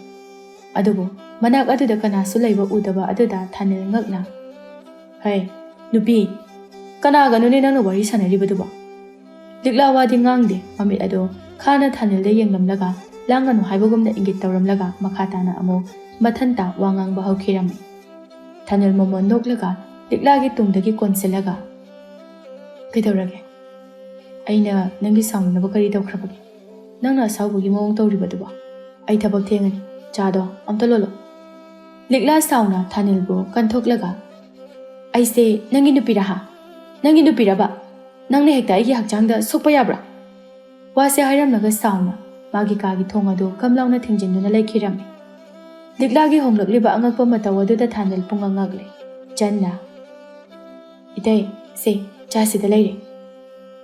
ꯑꯗꯨꯕꯨ ꯃꯅꯥꯛ ꯑꯗꯨꯗ ꯀꯅꯥꯁꯨ ꯂꯩꯕ ꯎꯗꯕ ꯑꯗꯨꯗ ꯊꯥꯅꯤꯜ ꯉꯛꯅ, "ꯍꯩ, ꯅꯨꯄꯤ, ꯀꯅꯥꯒꯅꯣꯅꯦ ꯅꯪꯅ ꯋꯥꯔꯤ ꯁꯥꯟꯅꯔꯤꯕꯗꯨꯕꯣ?" ꯂꯤꯛꯂꯥ ꯋꯥꯗꯤ ꯉꯥꯡꯗꯦ, ꯃꯃꯤꯠ ꯑꯗꯨ ꯈꯥꯅ ꯊꯥꯅꯤꯜꯗ ꯌꯦꯡꯂꯝꯂꯒ ꯂꯥꯡꯒꯅꯨ ꯍꯥꯏꯕꯒꯨꯝꯅ ꯏꯪꯒꯤꯠ ꯇꯧꯔꯝꯂꯒ ꯃꯈꯥ ꯇꯥꯅ ꯑꯃꯨꯛ ꯃꯊꯟꯇ ꯋꯥ ꯉꯥꯡꯕ ꯍꯧꯈꯤꯔꯝꯃꯤ꯫ ꯊꯥꯅꯤꯜ ꯃꯃꯣꯟ ꯅꯣꯛꯂꯒ ꯂꯤꯛꯂꯥꯒꯤ ꯇꯨꯡꯗꯒꯤ ꯀꯣꯟꯁꯤꯜꯂꯒ, "ꯀꯩꯗꯧꯔꯒꯦ? ꯑꯩꯅ ꯅꯪꯒꯤ ꯁꯥꯎꯅꯅꯕ ꯀꯔꯤ ꯇꯧꯈ꯭ꯔꯕꯒꯦ? ꯅꯪꯅ ꯑꯁꯥꯎꯕꯒꯤ ꯃꯑꯣꯡ ꯇꯧꯔꯤꯕꯗꯨꯕꯣ? ꯑꯩ ꯊꯕꯛ ꯊꯦꯡꯉꯅꯤ, ꯆꯥꯗꯣ ꯑꯝꯇ ꯂꯣꯜꯂꯣ꯫" ꯂꯤꯛꯂꯥ ꯁꯥꯎꯅ ꯊꯥꯅꯤꯜꯕꯨ ꯀꯟꯊꯣꯛꯂꯒ, "ꯑꯩꯁꯦ ꯅꯪꯒꯤ ꯅꯨꯄꯤꯔꯥ ꯍꯥ? ꯅꯪꯒꯤ ꯅꯨꯄꯤꯔꯕ? ꯅꯪꯅ ꯍꯦꯛꯇ ꯑꯩꯒꯤ ꯍꯛꯆꯥꯡꯗ ꯁꯣꯛꯄ ꯌꯥꯕ꯭ꯔꯥ?" ꯋꯥꯁꯦ ꯍꯥꯏꯔꯝꯂꯒ ꯁꯥꯎꯅ ꯃꯥꯒꯤ ꯀꯥꯒꯤ ꯊꯣꯡ ꯑꯗꯨ ꯀꯝ ꯂꯥꯎꯅ ꯊꯤꯡꯖꯤꯟꯗꯨꯅ ꯂꯩꯈꯤꯔꯝꯃꯤ꯫ ꯂꯤꯛꯂꯥꯒꯤ ꯍꯣꯡꯂꯛꯂꯤꯕ ꯑꯉꯛꯄ ꯃꯇꯧ ꯑꯗꯨꯗ ꯊꯥꯅꯤꯜ ꯄꯨꯡꯉꯛ ꯉꯛꯂꯦ꯫ ꯆꯟꯅ, "ꯏꯇꯩ, ꯁꯦ, ꯆꯥ ꯁꯤꯗ ꯂꯩꯔꯦ꯫"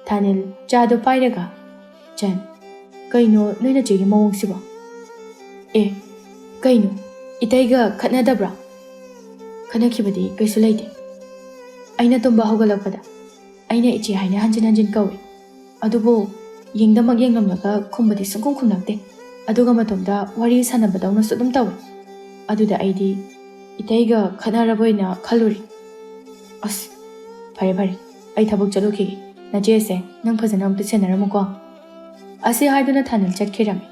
ꯊꯥꯅꯤꯜ ꯆꯥꯗꯨ ꯄꯥꯏꯔꯒ, "ꯆꯟ, ꯀꯩꯅꯣ ꯅꯣꯏ ꯅꯆꯦꯒꯤ ꯃꯑꯣꯡꯁꯤꯕꯣ? ꯑꯦ, ꯀꯩꯅꯣ, ꯏꯇꯩꯒ ꯈꯠꯅꯗꯕ꯭ꯔꯥ?" "ꯈꯠꯅꯈꯤꯕꯗꯤ ꯀꯩꯁꯨ ꯂꯩꯇꯦ꯫ ꯑꯩꯅ ꯇꯨꯝꯕ ꯍꯧꯒꯠꯂꯛꯄꯗ ꯑꯩꯅ ꯏꯆꯦ ꯍꯥꯏꯅ ꯍꯟꯖꯤꯟ ꯍꯟꯖꯤꯟ ꯀꯧꯏ꯫ ꯑꯗꯨꯕꯨ ꯌꯦꯡꯗꯃꯛ ꯌꯦꯡꯂꯝꯂꯒ ꯈꯨꯝꯕꯗꯤ ꯁꯨꯡꯈꯨꯝ ꯈꯨꯝꯂꯛꯇꯦ꯫ ꯑꯗꯨꯒ ꯃꯇꯣꯝꯇ ꯋꯥꯔꯤ ꯁꯥꯟꯅꯕꯗꯧꯅꯁꯨ ꯑꯗꯨꯝ ꯇꯧꯏ꯫ ꯑꯗꯨꯗ ꯑꯩꯗꯤ ꯏꯇꯩꯒ ꯈꯠꯅꯔꯕꯣꯏꯅ ꯈꯜꯂꯨꯔꯦ꯫ ꯑꯁ, ꯐꯔꯦ ꯐꯔꯦ, ꯑꯩ ꯊꯕꯛ ꯆꯠꯂꯨꯈꯤꯒꯦ꯫ ꯅꯆꯦꯁꯦ ꯅꯪ ꯐꯖꯅ ꯑꯝꯇ ꯁꯦꯟꯅꯔꯝꯃꯨꯀꯣ꯫" ꯑꯁꯤ ꯍꯥꯏꯗꯨꯅ ꯊꯥꯅꯤꯜ ꯆꯠꯈꯤꯔꯝꯃꯤ꯫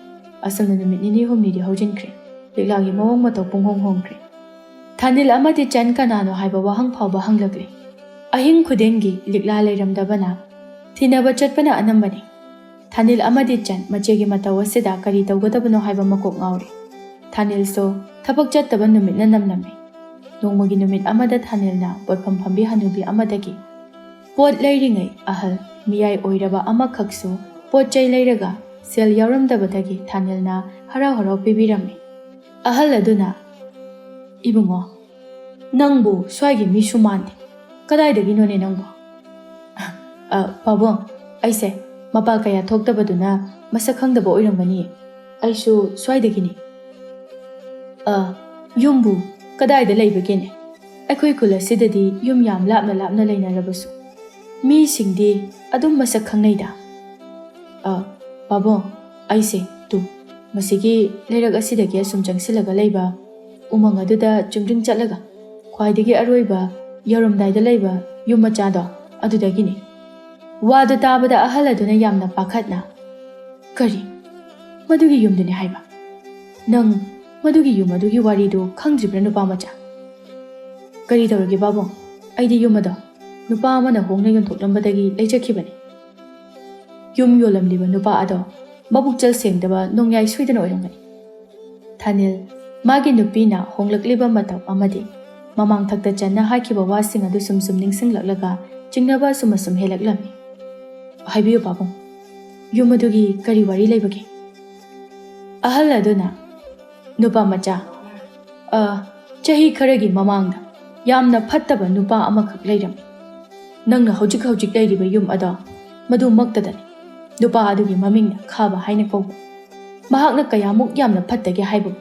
ꯑꯁꯨꯝꯅ ꯅꯨꯃꯤꯠ ꯅꯤꯅꯤ ꯍꯨꯝꯅꯤꯗꯤ ꯍꯧꯖꯤꯟꯈ꯭ꯔꯦ꯫ ꯂꯤꯛꯂꯥꯒꯤ ꯃꯑꯣꯡ ꯃꯇꯧ ꯄꯨꯡꯍꯣꯡ ꯍꯣꯡꯈ꯭ꯔꯦ꯫ ꯊꯥꯅꯤꯜ ꯑꯃꯗꯤ ꯆꯟ ꯀꯅꯥꯅꯣ ꯍꯥꯏꯕ ꯋꯥꯍꯪ ꯐꯥꯎꯕ ꯍꯪꯂꯛꯂꯦ꯫ ꯑꯍꯤꯡ ꯈꯨꯗꯤꯡꯒꯤ ꯂꯤꯛꯂꯥ ꯂꯩꯔꯝꯗꯕꯅ ꯊꯤꯅꯕ ꯆꯠꯄꯅ ꯑꯅꯝꯕꯅꯤ꯫ ꯊꯥꯅꯤꯜ ꯑꯃꯗꯤ ꯆꯟ ꯃꯆꯦꯒꯤ ꯃꯇꯧ ꯑꯁꯤꯗ ꯀꯔꯤ ꯇꯧꯒꯗꯕꯅꯣ ꯍꯥꯏꯕ ꯃꯀꯣꯛ ꯉꯥꯎꯔꯦ꯫ ꯊꯥꯅꯤꯜꯁꯨ ꯊꯕꯛ ꯆꯠꯇꯕ ꯅꯨꯃꯤꯠꯅ ꯅꯝꯂꯝꯃꯤ꯫ ꯅꯣꯡꯃꯒꯤ ꯅꯨꯃꯤꯠ ꯑꯃꯗ ꯊꯥꯅꯤꯜꯅ ꯄꯣꯠꯐꯝ ꯐꯝꯕꯤ ꯍꯅꯨꯕꯤ ꯑꯃꯗꯒꯤ ꯄꯣꯠ ꯂꯩꯔꯤꯉꯩ ꯑꯍꯜ ꯃꯤꯌꯥꯏ ꯑꯣꯏꯔꯕ ꯑꯃꯈꯛꯁꯨ ꯄꯣꯠ ꯆꯩ ꯂꯩꯔꯒ ꯁꯦꯜ ꯌꯥꯎꯔꯝꯗꯕꯗꯒꯤ ꯊꯥꯅꯤꯜꯅ ꯍꯔꯥꯎ ꯍꯔꯥꯎ ꯄꯤꯕꯤꯔꯝꯃꯤ꯫ ꯑꯍꯜ ꯑꯗꯨꯅ, "ꯏꯕꯨꯡꯉꯣ, ꯅꯪꯕꯨ ꯁ꯭ꯋꯥꯏꯒꯤ ꯃꯤꯁꯨ ꯃꯥꯟꯗꯦ꯫ ꯀꯗꯥꯏꯗꯒꯤꯅꯣꯅꯦ ꯅꯪꯕꯨ?" "ꯑ, ꯄꯥꯕꯨꯡ, ꯑꯩꯁꯦ ꯃꯄꯥ ꯀꯌꯥ ꯊꯣꯛꯇꯕꯗꯨꯅ ꯃꯁꯛ ꯈꯪꯗꯕ ꯑꯣꯏꯔꯝꯒꯅꯤ꯫ ꯑꯩꯁꯨ ꯁ꯭ꯋꯥꯏꯗꯒꯤꯅꯤ꯫ ꯑ, ꯌꯨꯝꯕꯨ ꯀꯗꯥꯏꯗ ꯂꯩꯕꯒꯦꯅꯦ? ꯑꯩꯈꯣꯏ ꯈꯨꯜ ꯑꯁꯤꯗꯗꯤ ꯌꯨꯝ ꯌꯥꯝ ꯂꯥꯞꯅ ꯂꯥꯞꯅ ꯂꯩꯅꯔꯕꯁꯨ ꯃꯤꯁꯤꯡꯗꯤ ꯑꯗꯨꯝ ꯃꯁꯛ ꯈꯪꯅꯩꯗ꯫ ꯑ, ꯄꯥꯕꯨꯡ, ꯑꯩꯁꯦ ꯇꯨ, ꯃꯁꯤꯒꯤ ꯂꯩꯔꯛ ꯑꯁꯤꯗꯒꯤ ꯑꯁꯨꯝ ꯆꯪꯁꯤꯜꯂꯒ ꯂꯩꯕ ꯎꯃꯪ ꯑꯗꯨꯗ ꯆꯨꯝꯗ꯭ꯔꯤꯡ ꯆꯠꯂꯒ ꯈ꯭ꯋꯥꯏꯗꯒꯤ ꯑꯔꯣꯏꯕ ꯌꯧꯔꯝꯗꯥꯏꯗ ꯂꯩꯕ ꯌꯨꯝ ꯃꯆꯥꯗꯣ ꯑꯗꯨꯗꯒꯤꯅꯤ꯫ ꯋꯥꯗꯨ ꯇꯥꯕꯗ ꯑꯍꯜ ꯑꯗꯨꯅ ꯌꯥꯝꯅ ꯄꯥꯈꯠꯅ, "ꯀꯔꯤ? ꯃꯗꯨꯒꯤ ꯌꯨꯝꯗꯨꯅꯤ ꯍꯥꯏꯕ? ꯅꯪ ꯃꯗꯨꯒꯤ ꯌꯨꯝ ꯑꯗꯨꯒꯤ ꯋꯥꯔꯤꯗꯨ ꯈꯪꯗ꯭ꯔꯤꯕ꯭ꯔꯥ, ꯅꯨꯄꯥ ꯃꯆꯥ?" "ꯀꯔꯤ ꯇꯧꯔꯒꯦ ꯄꯥꯕꯨꯡ? ꯑꯩꯗꯤ ꯌꯨꯝ ꯑꯗꯣ ꯅꯨꯄꯥ ꯑꯃꯅ ꯍꯣꯡꯅ ꯌꯣꯟꯊꯣꯛꯂꯝꯕꯗꯒꯤ ꯂꯩꯖꯈꯤꯕꯅꯤ꯫" ꯌꯨꯝ ꯌꯣꯜꯂꯝꯂꯤꯕ ꯅꯨꯄꯥ ꯑꯗꯣ ꯃꯕꯨꯛꯆꯦꯜ ꯁꯦꯡꯗꯕ ꯅꯣꯡꯌꯥꯏ ꯁꯣꯏꯗꯅ ꯑꯣꯏꯔꯝꯒꯅꯤ꯫ ꯊꯥꯅꯤꯜ, ꯃꯥꯒꯤ ꯅꯨꯄꯤꯅ ꯍꯣꯡꯂꯛꯂꯤꯕ ꯃꯇꯧ ꯑꯃꯗꯤ ꯃꯃꯥꯡꯊꯛꯇ ꯆꯟꯅ ꯍꯥꯏꯈꯤꯕ ꯋꯥꯁꯤꯡ ꯑꯗꯨ ꯁꯨꯝ ꯁꯨꯝ ꯅꯤꯡꯁꯤꯡꯂꯛꯂꯒ ꯆꯤꯡꯅꯕ ꯑꯁꯨꯝ ꯑꯁꯨꯝ ꯍꯦꯜꯂꯛꯂꯝꯃꯤ꯫ "ꯍꯥꯏꯕꯤꯌꯨ ꯄꯥꯕꯨꯡ, ꯌꯨꯝ ꯑꯗꯨꯒꯤ ꯀꯔꯤ ꯋꯥꯔꯤ ꯂꯩꯕꯒꯦ?" ꯑꯍꯜ ꯑꯗꯨꯅ, "ꯅꯨꯄꯥ ꯃꯆꯥ, ꯑ, ꯆꯍꯤ ꯈꯔꯒꯤ ꯃꯃꯥꯡꯗ ꯌꯥꯝꯅ ꯐꯠꯇꯕ ꯅꯨꯄꯥ ꯑꯃꯈꯛ ꯂꯩꯔꯝꯃꯤ꯫ ꯅꯪꯅ ꯍꯧꯖꯤꯛ ꯍꯧꯖꯤꯛ ꯂꯩꯔꯤꯕ ꯌꯨꯝ ꯑꯗꯣ ꯃꯗꯨꯃꯛꯇꯗꯅꯤ꯫ ꯅꯨꯄꯥ ꯑꯗꯨꯒꯤ ꯃꯃꯤꯡꯅ ꯈꯥꯕ ꯍꯥꯏꯅ ꯀꯧꯕ꯫ ꯃꯍꯥꯛꯅ ꯀꯌꯥꯃꯨꯛ ꯌꯥꯝꯅ ꯐꯠꯇꯒꯦ ꯍꯥꯏꯕꯕꯨ,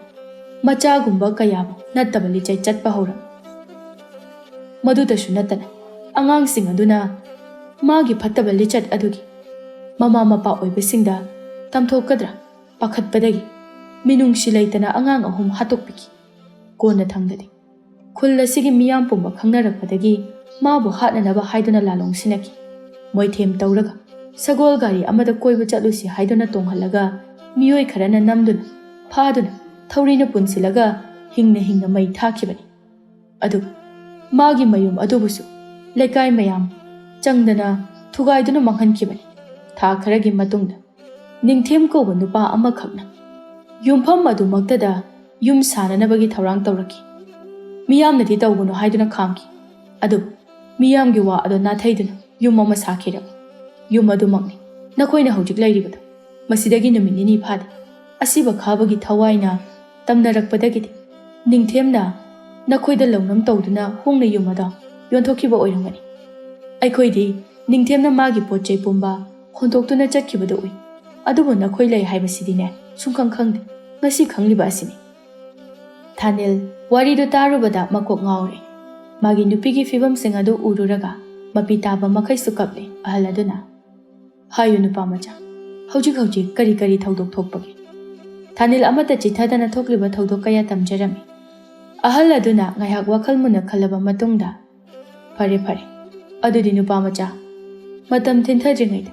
ꯃꯆꯥꯒꯨꯝꯕ ꯀꯌꯥꯕꯨ ꯅꯠꯇꯕ ꯂꯤꯆꯩ ꯆꯠꯄ ꯍꯧꯔꯝꯃꯤ꯫ ꯃꯗꯨꯗꯁꯨ ꯅꯠꯇꯅ ꯑꯉꯥꯡꯁꯤꯡ ꯑꯗꯨꯅ ꯃꯥꯒꯤ ꯐꯠꯇꯕ ꯂꯤꯆꯠ ꯑꯗꯨꯒꯤ ꯃꯃꯥ ꯃꯄꯥ ꯑꯣꯏꯕꯁꯤꯡꯗ ꯇꯝꯊꯣꯛꯀꯗ꯭ꯔꯥ ꯄꯥꯈꯠꯄꯗꯒꯤ ꯃꯤꯅꯨꯡꯁꯤ ꯂꯩꯇꯅ ꯑꯉꯥꯡ ꯑꯍꯨꯝ ꯍꯥꯠꯇꯣꯛꯄꯤꯈꯤ꯫ ꯀꯣꯟꯅꯊꯪꯗꯗꯤ ꯈꯨꯜ ꯑꯁꯤꯒꯤ ꯃꯤꯌꯥꯝ ꯄꯨꯝꯕ ꯈꯪꯅꯔꯛꯄꯗꯒꯤ ꯃꯥꯕꯨ ꯍꯥꯠꯅꯅꯕ ꯍꯥꯏꯗꯨꯅ ꯂꯥꯂꯣꯡ ꯁꯤꯟꯅꯈꯤ꯫ ꯃꯣꯏꯊꯦꯝ ꯇꯧꯔꯒ ꯁꯒꯣꯜ ꯒꯥꯔꯤ ꯑꯃꯗ ꯀꯣꯏꯕ ꯆꯠꯂꯨꯁꯤ ꯍꯥꯏꯗꯨꯅ ꯇꯣꯡꯍꯜꯂꯒ ꯃꯤꯑꯣꯏ ꯈꯔꯅ ꯅꯝꯗꯨꯅ ꯐꯥꯗꯨꯅ ꯊꯧꯔꯤꯅ ꯄꯨꯟꯁꯤꯜꯂꯒ ꯍꯤꯡꯅ ꯍꯤꯡꯅ ꯃꯩ ꯊꯥꯈꯤꯕꯅꯤ꯫ ꯑꯗꯨꯒ ꯃꯥꯒꯤ ꯃꯌꯨꯝ ꯑꯗꯨꯕꯨꯁꯨ ꯂꯩꯀꯥꯏ ꯃꯌꯥꯝ ꯆꯪꯗꯅ ꯊꯨꯒꯥꯏꯗꯨꯅ ꯃꯥꯡꯍꯟꯈꯤꯕꯅꯤ꯫ ꯊꯥ ꯈꯔꯒꯤ ꯃꯇꯨꯡꯗ ꯅꯤꯡꯊꯦꯝ ꯀꯧꯕ ꯅꯨꯄꯥ ꯑꯃꯈꯛꯅ ꯌꯨꯝꯐꯝ ꯑꯗꯨꯃꯛꯇꯗ ꯌꯨꯝ ꯁꯥꯅꯅꯕꯒꯤ ꯊꯧꯔꯥꯡ ꯇꯧꯔꯛꯈꯤ꯫ ꯃꯤꯌꯥꯝꯅꯗꯤ ꯇꯧꯒꯅꯨ ꯍꯥꯏꯗꯨꯅ ꯈꯥꯝꯈꯤ꯫ ꯑꯗꯨꯕꯨ ꯃꯤꯌꯥꯝꯒꯤ ꯋꯥ ꯑꯗꯣ ꯅꯥꯊꯩꯗꯨꯅ ꯌꯨꯝ ꯑꯃ ꯁꯥꯈꯤꯔꯝꯃꯤ꯫ ꯌꯨꯝ ꯑꯗꯨꯃꯛꯅꯤ ꯅꯈꯣꯏꯅ ꯍꯧꯖꯤꯛ ꯂꯩꯔꯤꯕꯗꯣ꯫ ꯃꯁꯤꯗꯒꯤ ꯅꯨꯃꯤꯠ ꯅꯤꯅꯤ ꯐꯥꯗꯦ꯫ ꯑꯁꯤꯕ ꯈꯥꯕꯒꯤ ꯊꯋꯥꯏꯅ ꯇꯝꯅꯔꯛꯄꯗꯒꯤꯗꯤ ꯅꯤꯡꯊꯦꯝꯅ ꯅꯈꯣꯏꯗ ꯂꯧꯅꯝ ꯇꯧꯗꯨꯅ ꯍꯣꯡꯅ ꯌꯨꯝ ꯑꯗꯣ ꯌꯣꯟꯊꯣꯛꯈꯤꯕ ꯑꯣꯏꯔꯝꯒꯅꯤ꯫ ꯑꯩꯈꯣꯏꯗꯤ ꯅꯤꯡꯊꯦꯝꯅ ꯃꯥꯒꯤ ꯄꯣꯠ ꯆꯩ ꯄꯨꯝꯕ ꯍꯣꯟꯗꯣꯛꯇꯨꯅ ꯆꯠꯈꯤꯕꯗꯨ ꯎꯏ꯫ ꯑꯗꯨꯕꯨ ꯅꯈꯣꯏ ꯂꯩ ꯍꯥꯏꯕꯁꯤꯗꯤꯅꯦ ꯁꯨꯡꯈꯪ ꯈꯪꯗꯦ꯫ ꯉꯁꯤ ꯈꯪꯂꯤꯕ ꯑꯁꯤꯅꯤ꯫ ꯊꯥꯅꯤꯜ ꯋꯥꯔꯤꯗꯨ ꯇꯥꯔꯨꯕꯗ ꯃꯀꯣꯛ ꯉꯥꯎꯔꯦ꯫ ꯃꯥꯒꯤ ꯅꯨꯄꯤꯒꯤ ꯐꯤꯕꯝꯁꯤꯡ ꯑꯗꯨ ꯎꯔꯨꯔꯒ ꯃꯄꯤ ꯇꯥꯕ ꯃꯈꯩꯁꯨ ꯀꯞꯂꯦ꯫ ꯑꯍꯜ ꯑꯗꯨꯅ, "ꯍꯥꯏꯌꯨ ꯅꯨꯄꯥ ꯃꯆꯥ, ꯍꯧꯖꯤꯛ ꯍꯧꯖꯤꯛ ꯀꯔꯤ ꯀꯔꯤ ꯊꯧꯗꯣꯛ ꯊꯣꯛꯄꯒꯦ?" ꯊꯥꯅꯤꯜ ꯑꯃꯠꯇ ꯆꯤꯊꯗꯅ ꯊꯣꯛꯂꯤꯕ ꯊꯧꯗꯣꯛ ꯀꯌꯥ ꯇꯝꯖꯔꯝꯃꯤ꯫ ꯑꯍꯜ ꯑꯗꯨꯅ ꯉꯥꯏꯍꯥꯛ ꯋꯥꯈꯜ ꯃꯨꯟꯅ ꯈꯜꯂꯕ ꯃꯇꯨꯡꯗ, "ꯐꯔꯦ ꯐꯔꯦ, ꯑꯗꯨꯗꯤ ꯅꯨꯄꯥ ꯃꯆꯥ, ꯃꯇꯝ ꯊꯤꯟꯊꯗ꯭ꯔꯤꯉꯩꯗ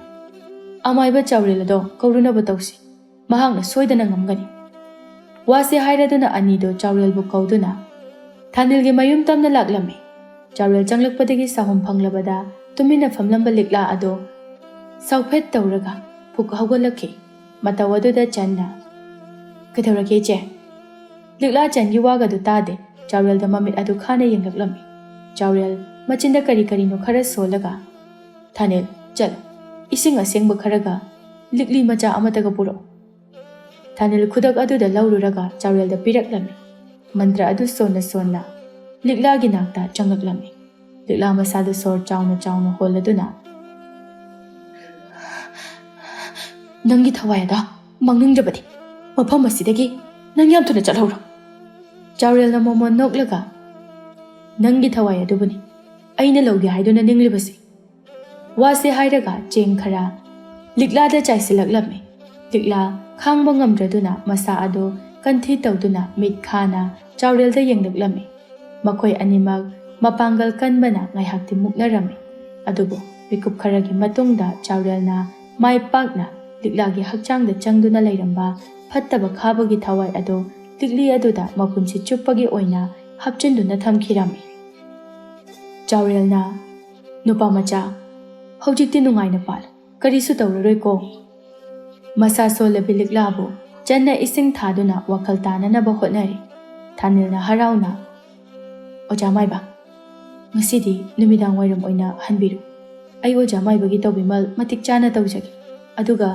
ꯑꯃꯥꯏꯕ ꯆꯥꯎꯔꯦꯜ ꯑꯗꯣ ꯀꯧꯔꯨꯅꯕ ꯇꯧꯁꯤ꯫ ꯃꯍꯥꯛꯅ ꯁꯣꯏꯗꯅ ꯉꯝꯒꯅꯤ꯫" ꯋꯥꯁꯦ ꯍꯥꯏꯔꯗꯨꯅ ꯑꯅꯤꯗꯣ ꯆꯥꯎꯔꯦꯜꯕꯨ ꯀꯧꯗꯨꯅ ꯊꯥꯅꯤꯜꯒꯤ ꯃꯌꯨꯝ ꯇꯝꯅ ꯂꯥꯛꯂꯝꯃꯤ꯫ ꯆꯥꯎꯔꯦꯜ ꯆꯪꯂꯛꯄꯗꯒꯤ ꯁꯥꯍꯨꯝ ꯐꯪꯂꯕꯗ ꯇꯨꯃꯤꯟꯅ ꯐꯝꯂꯝꯕ ꯂꯤꯛꯂꯥ ꯑꯗꯣ ꯁꯥꯎꯐꯦꯠ ꯇꯧꯔꯒ ꯐꯨꯛ ꯍꯧꯒꯠꯂꯛꯈꯤ꯫ ꯃꯇꯧ ꯑꯗꯨꯗ ꯆꯟꯅ, "ꯀꯩꯗꯧꯔꯒꯦ ꯏꯆꯦ?" ꯂꯤꯛꯂꯥ ꯆꯟꯒꯤ ꯋꯥꯒꯗꯨ ꯇꯥꯗꯦ꯫ ꯆꯥꯎꯔꯦꯜꯗ ꯃꯃꯤꯠ ꯑꯗꯨ ꯈꯥꯅ ꯌꯦꯡꯂꯛꯂꯝꯃꯤ꯫ ꯆꯥꯎꯔꯦꯜ ꯃꯆꯤꯟꯗ ꯀꯔꯤ ꯀꯔꯤꯅꯣ ꯈꯔ ꯁꯣꯜꯂꯒ, "ꯊꯥꯅꯤꯜ, ꯆꯠꯂꯣ, ꯏꯁꯤꯡ ꯑꯁꯦꯡꯕ ꯈꯔꯒ ꯂꯤꯛꯂꯤ ꯃꯆꯥ ꯑꯃꯠꯇꯒ ꯄꯨꯔꯛꯎ꯫" ꯊꯥꯅꯤꯜ ꯈꯨꯗꯛ ꯑꯗꯨꯗ ꯂꯧꯔꯨꯔꯒ ꯆꯥꯎꯔꯦꯜꯗ ꯄꯤꯔꯛꯂꯝꯃꯤ꯫ ꯃꯟꯇ꯭ꯔ ꯑꯗꯨ ꯁꯣꯟꯅ ꯁꯣꯟꯅ ꯂꯤꯛꯂꯥꯒꯤ ꯅꯥꯛꯇ ꯆꯪꯂꯛꯂꯝꯃꯤ꯫ ꯂꯤꯛꯂꯥ ꯃꯁꯥꯗꯨ ꯁꯣꯔ ꯆꯥꯎꯅ ꯆꯥꯎꯅ ꯍꯣꯜꯂꯗꯨꯅ, "ꯅꯪꯒꯤ ꯊꯋꯥꯏ ꯑꯗꯣ ꯃꯥꯡꯅꯤꯡꯗ꯭ꯔꯕꯗꯤ ꯃꯐꯝ ꯑꯁꯤꯗꯒꯤ ꯅꯪ ꯌꯥꯝ ꯊꯨꯅ ꯆꯠꯍꯧꯔꯣ꯫" ꯆꯥꯎꯔꯦꯜꯅ ꯃꯣꯃꯣꯟ ꯅꯣꯛꯂꯒ, "ꯅꯪꯒꯤ ꯊꯋꯥꯏ ꯑꯗꯨꯕꯨꯅꯤ ꯑꯩꯅ ꯂꯧꯒꯦ ꯍꯥꯏꯗꯨꯅ ꯅꯤꯡꯂꯤꯕꯁꯤ꯫" ꯋꯥꯁꯦ ꯍꯥꯏꯔꯒ ꯆꯦꯡ ꯈꯔ ꯂꯤꯛꯂꯥꯗ ꯆꯥꯏꯁꯤꯜꯂꯛꯂꯝꯃꯤ꯫ ꯂꯤꯛꯂꯥ ꯈꯥꯡꯕ ꯉꯝꯗ꯭ꯔꯗꯨꯅ ꯃꯁꯥ ꯑꯗꯨ ꯀꯟꯊꯤ ꯇꯧꯗꯨꯅ ꯃꯤꯠ ꯈꯥꯅ ꯆꯥꯎꯔꯦꯜꯗ ꯌꯦꯡꯂꯛꯂꯝꯃꯤ꯫ ꯃꯈꯣꯏ ꯑꯅꯤꯃꯛ ꯃꯄꯥꯡꯒꯜ ꯀꯟꯕꯅ ꯉꯥꯏꯍꯥꯛꯇꯤ ꯃꯨꯛꯅꯔꯝꯃꯤ꯫ ꯑꯗꯨꯕꯨ ꯃꯤꯀꯨꯞ ꯈꯔꯒꯤ ꯃꯇꯨꯡꯗ ꯆꯥꯎꯔꯦꯜꯅ ꯃꯥꯏ ꯄꯥꯛꯅ ꯂꯤꯛꯂꯥꯒꯤ ꯍꯛꯆꯥꯡꯗ ꯆꯪꯗꯨꯅ ꯂꯩꯔꯝꯕ ꯐꯠꯇꯕ ꯈꯥꯕꯒꯤ ꯊꯋꯥꯏ ꯑꯗꯨ ꯂꯤꯛꯂꯤ ꯑꯗꯨꯗ ꯃꯄꯨꯟꯁꯤ ꯆꯨꯞꯄꯒꯤ ꯑꯣꯏꯅ ꯍꯥꯞꯆꯤꯟꯗꯨꯅ ꯊꯝꯈꯤꯔꯝꯃꯤ꯫ ꯆꯥꯎꯔꯦꯜꯅ, "ꯅꯨꯄꯥ ꯃꯆꯥ, ꯍꯧꯖꯤꯛꯇꯤ ꯅꯨꯡꯉꯥꯏꯅ ꯄꯥꯜꯂꯨ꯫ ꯀꯔꯤꯁꯨ ꯇꯧꯔꯔꯣꯏꯀꯣ꯫" ꯃꯁꯥ ꯁꯣꯜꯂꯕꯤ ꯂꯤꯛꯂꯥꯕꯨ ꯆꯟꯅ ꯏꯁꯤꯡ ꯊꯥꯗꯨꯅ ꯋꯥꯈꯜ ꯇꯥꯅꯅꯕ ꯍꯣꯠꯅꯔꯤ꯫ ꯊꯥꯅꯤꯜꯅ ꯍꯔꯥꯎꯅ, "ꯑꯣꯖꯥ ꯃꯥꯏꯕ, ꯉꯁꯤꯗꯤ ꯅꯨꯃꯤꯗꯥꯡ ꯋꯥꯏꯔꯝ ꯑꯣꯏꯅ ꯍꯟꯕꯤꯔꯨ꯫ ꯑꯩ ꯑꯣꯖꯥ ꯃꯥꯏꯕꯒꯤ ꯇꯧꯕꯤꯃꯜ ꯃꯇꯤꯛ ꯆꯥꯅ ꯇꯧꯖꯒꯦ꯫ ꯑꯗꯨꯒ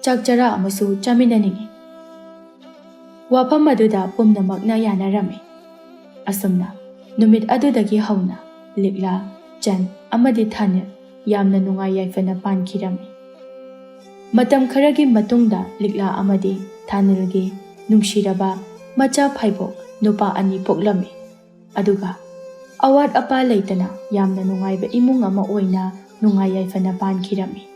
ꯆꯥꯛ ꯆꯔꯥ ꯑꯃꯁꯨ ꯆꯥꯃꯤꯟꯅꯅꯤꯡꯏ꯫" ꯋꯥꯐꯝ ꯑꯗꯨꯗ ꯄꯨꯝꯅꯃꯛꯅ ꯌꯥꯅꯔꯝꯃꯤ꯫ ꯑꯁꯨꯝꯅ ꯅꯨꯃꯤꯠ ꯑꯗꯨꯗꯒꯤ ꯍꯧꯅ ꯂꯤꯛꯂꯥ, ꯆꯟ ꯑꯃꯗꯤ ꯊꯥꯅꯤꯜ ꯌꯥꯝꯅ ꯅꯨꯡꯉꯥꯏ ꯌꯥꯏꯐꯅ ꯄꯥꯟꯈꯤꯔꯝꯃꯤ꯫ ꯃꯇꯝ ꯈꯔꯒꯤ ꯃꯇꯨꯡꯗ ꯂꯤꯛꯂꯥ ꯑꯃꯗꯤ ꯊꯥꯅꯤꯜꯒꯤ ꯅꯨꯡꯁꯤꯔꯕ ꯃꯆꯥ ꯐꯥꯏꯕꯣꯛ ꯅꯨꯄꯥ ꯑꯅꯤ ꯄꯣꯛꯂꯝꯃꯤ꯫ ꯑꯗꯨꯒ ꯑꯋꯥꯠ ꯑꯄꯥ ꯂꯩꯇꯅ ꯌꯥꯝꯅ ꯅꯨꯡꯉꯥꯏꯕ ꯏꯃꯨꯡ ꯑꯃ ꯑꯣꯏꯅ ꯅꯨꯡꯉꯥꯏ ꯌꯥꯏꯐꯅ ꯄꯥꯟꯈꯤꯔꯝꯃꯤ꯫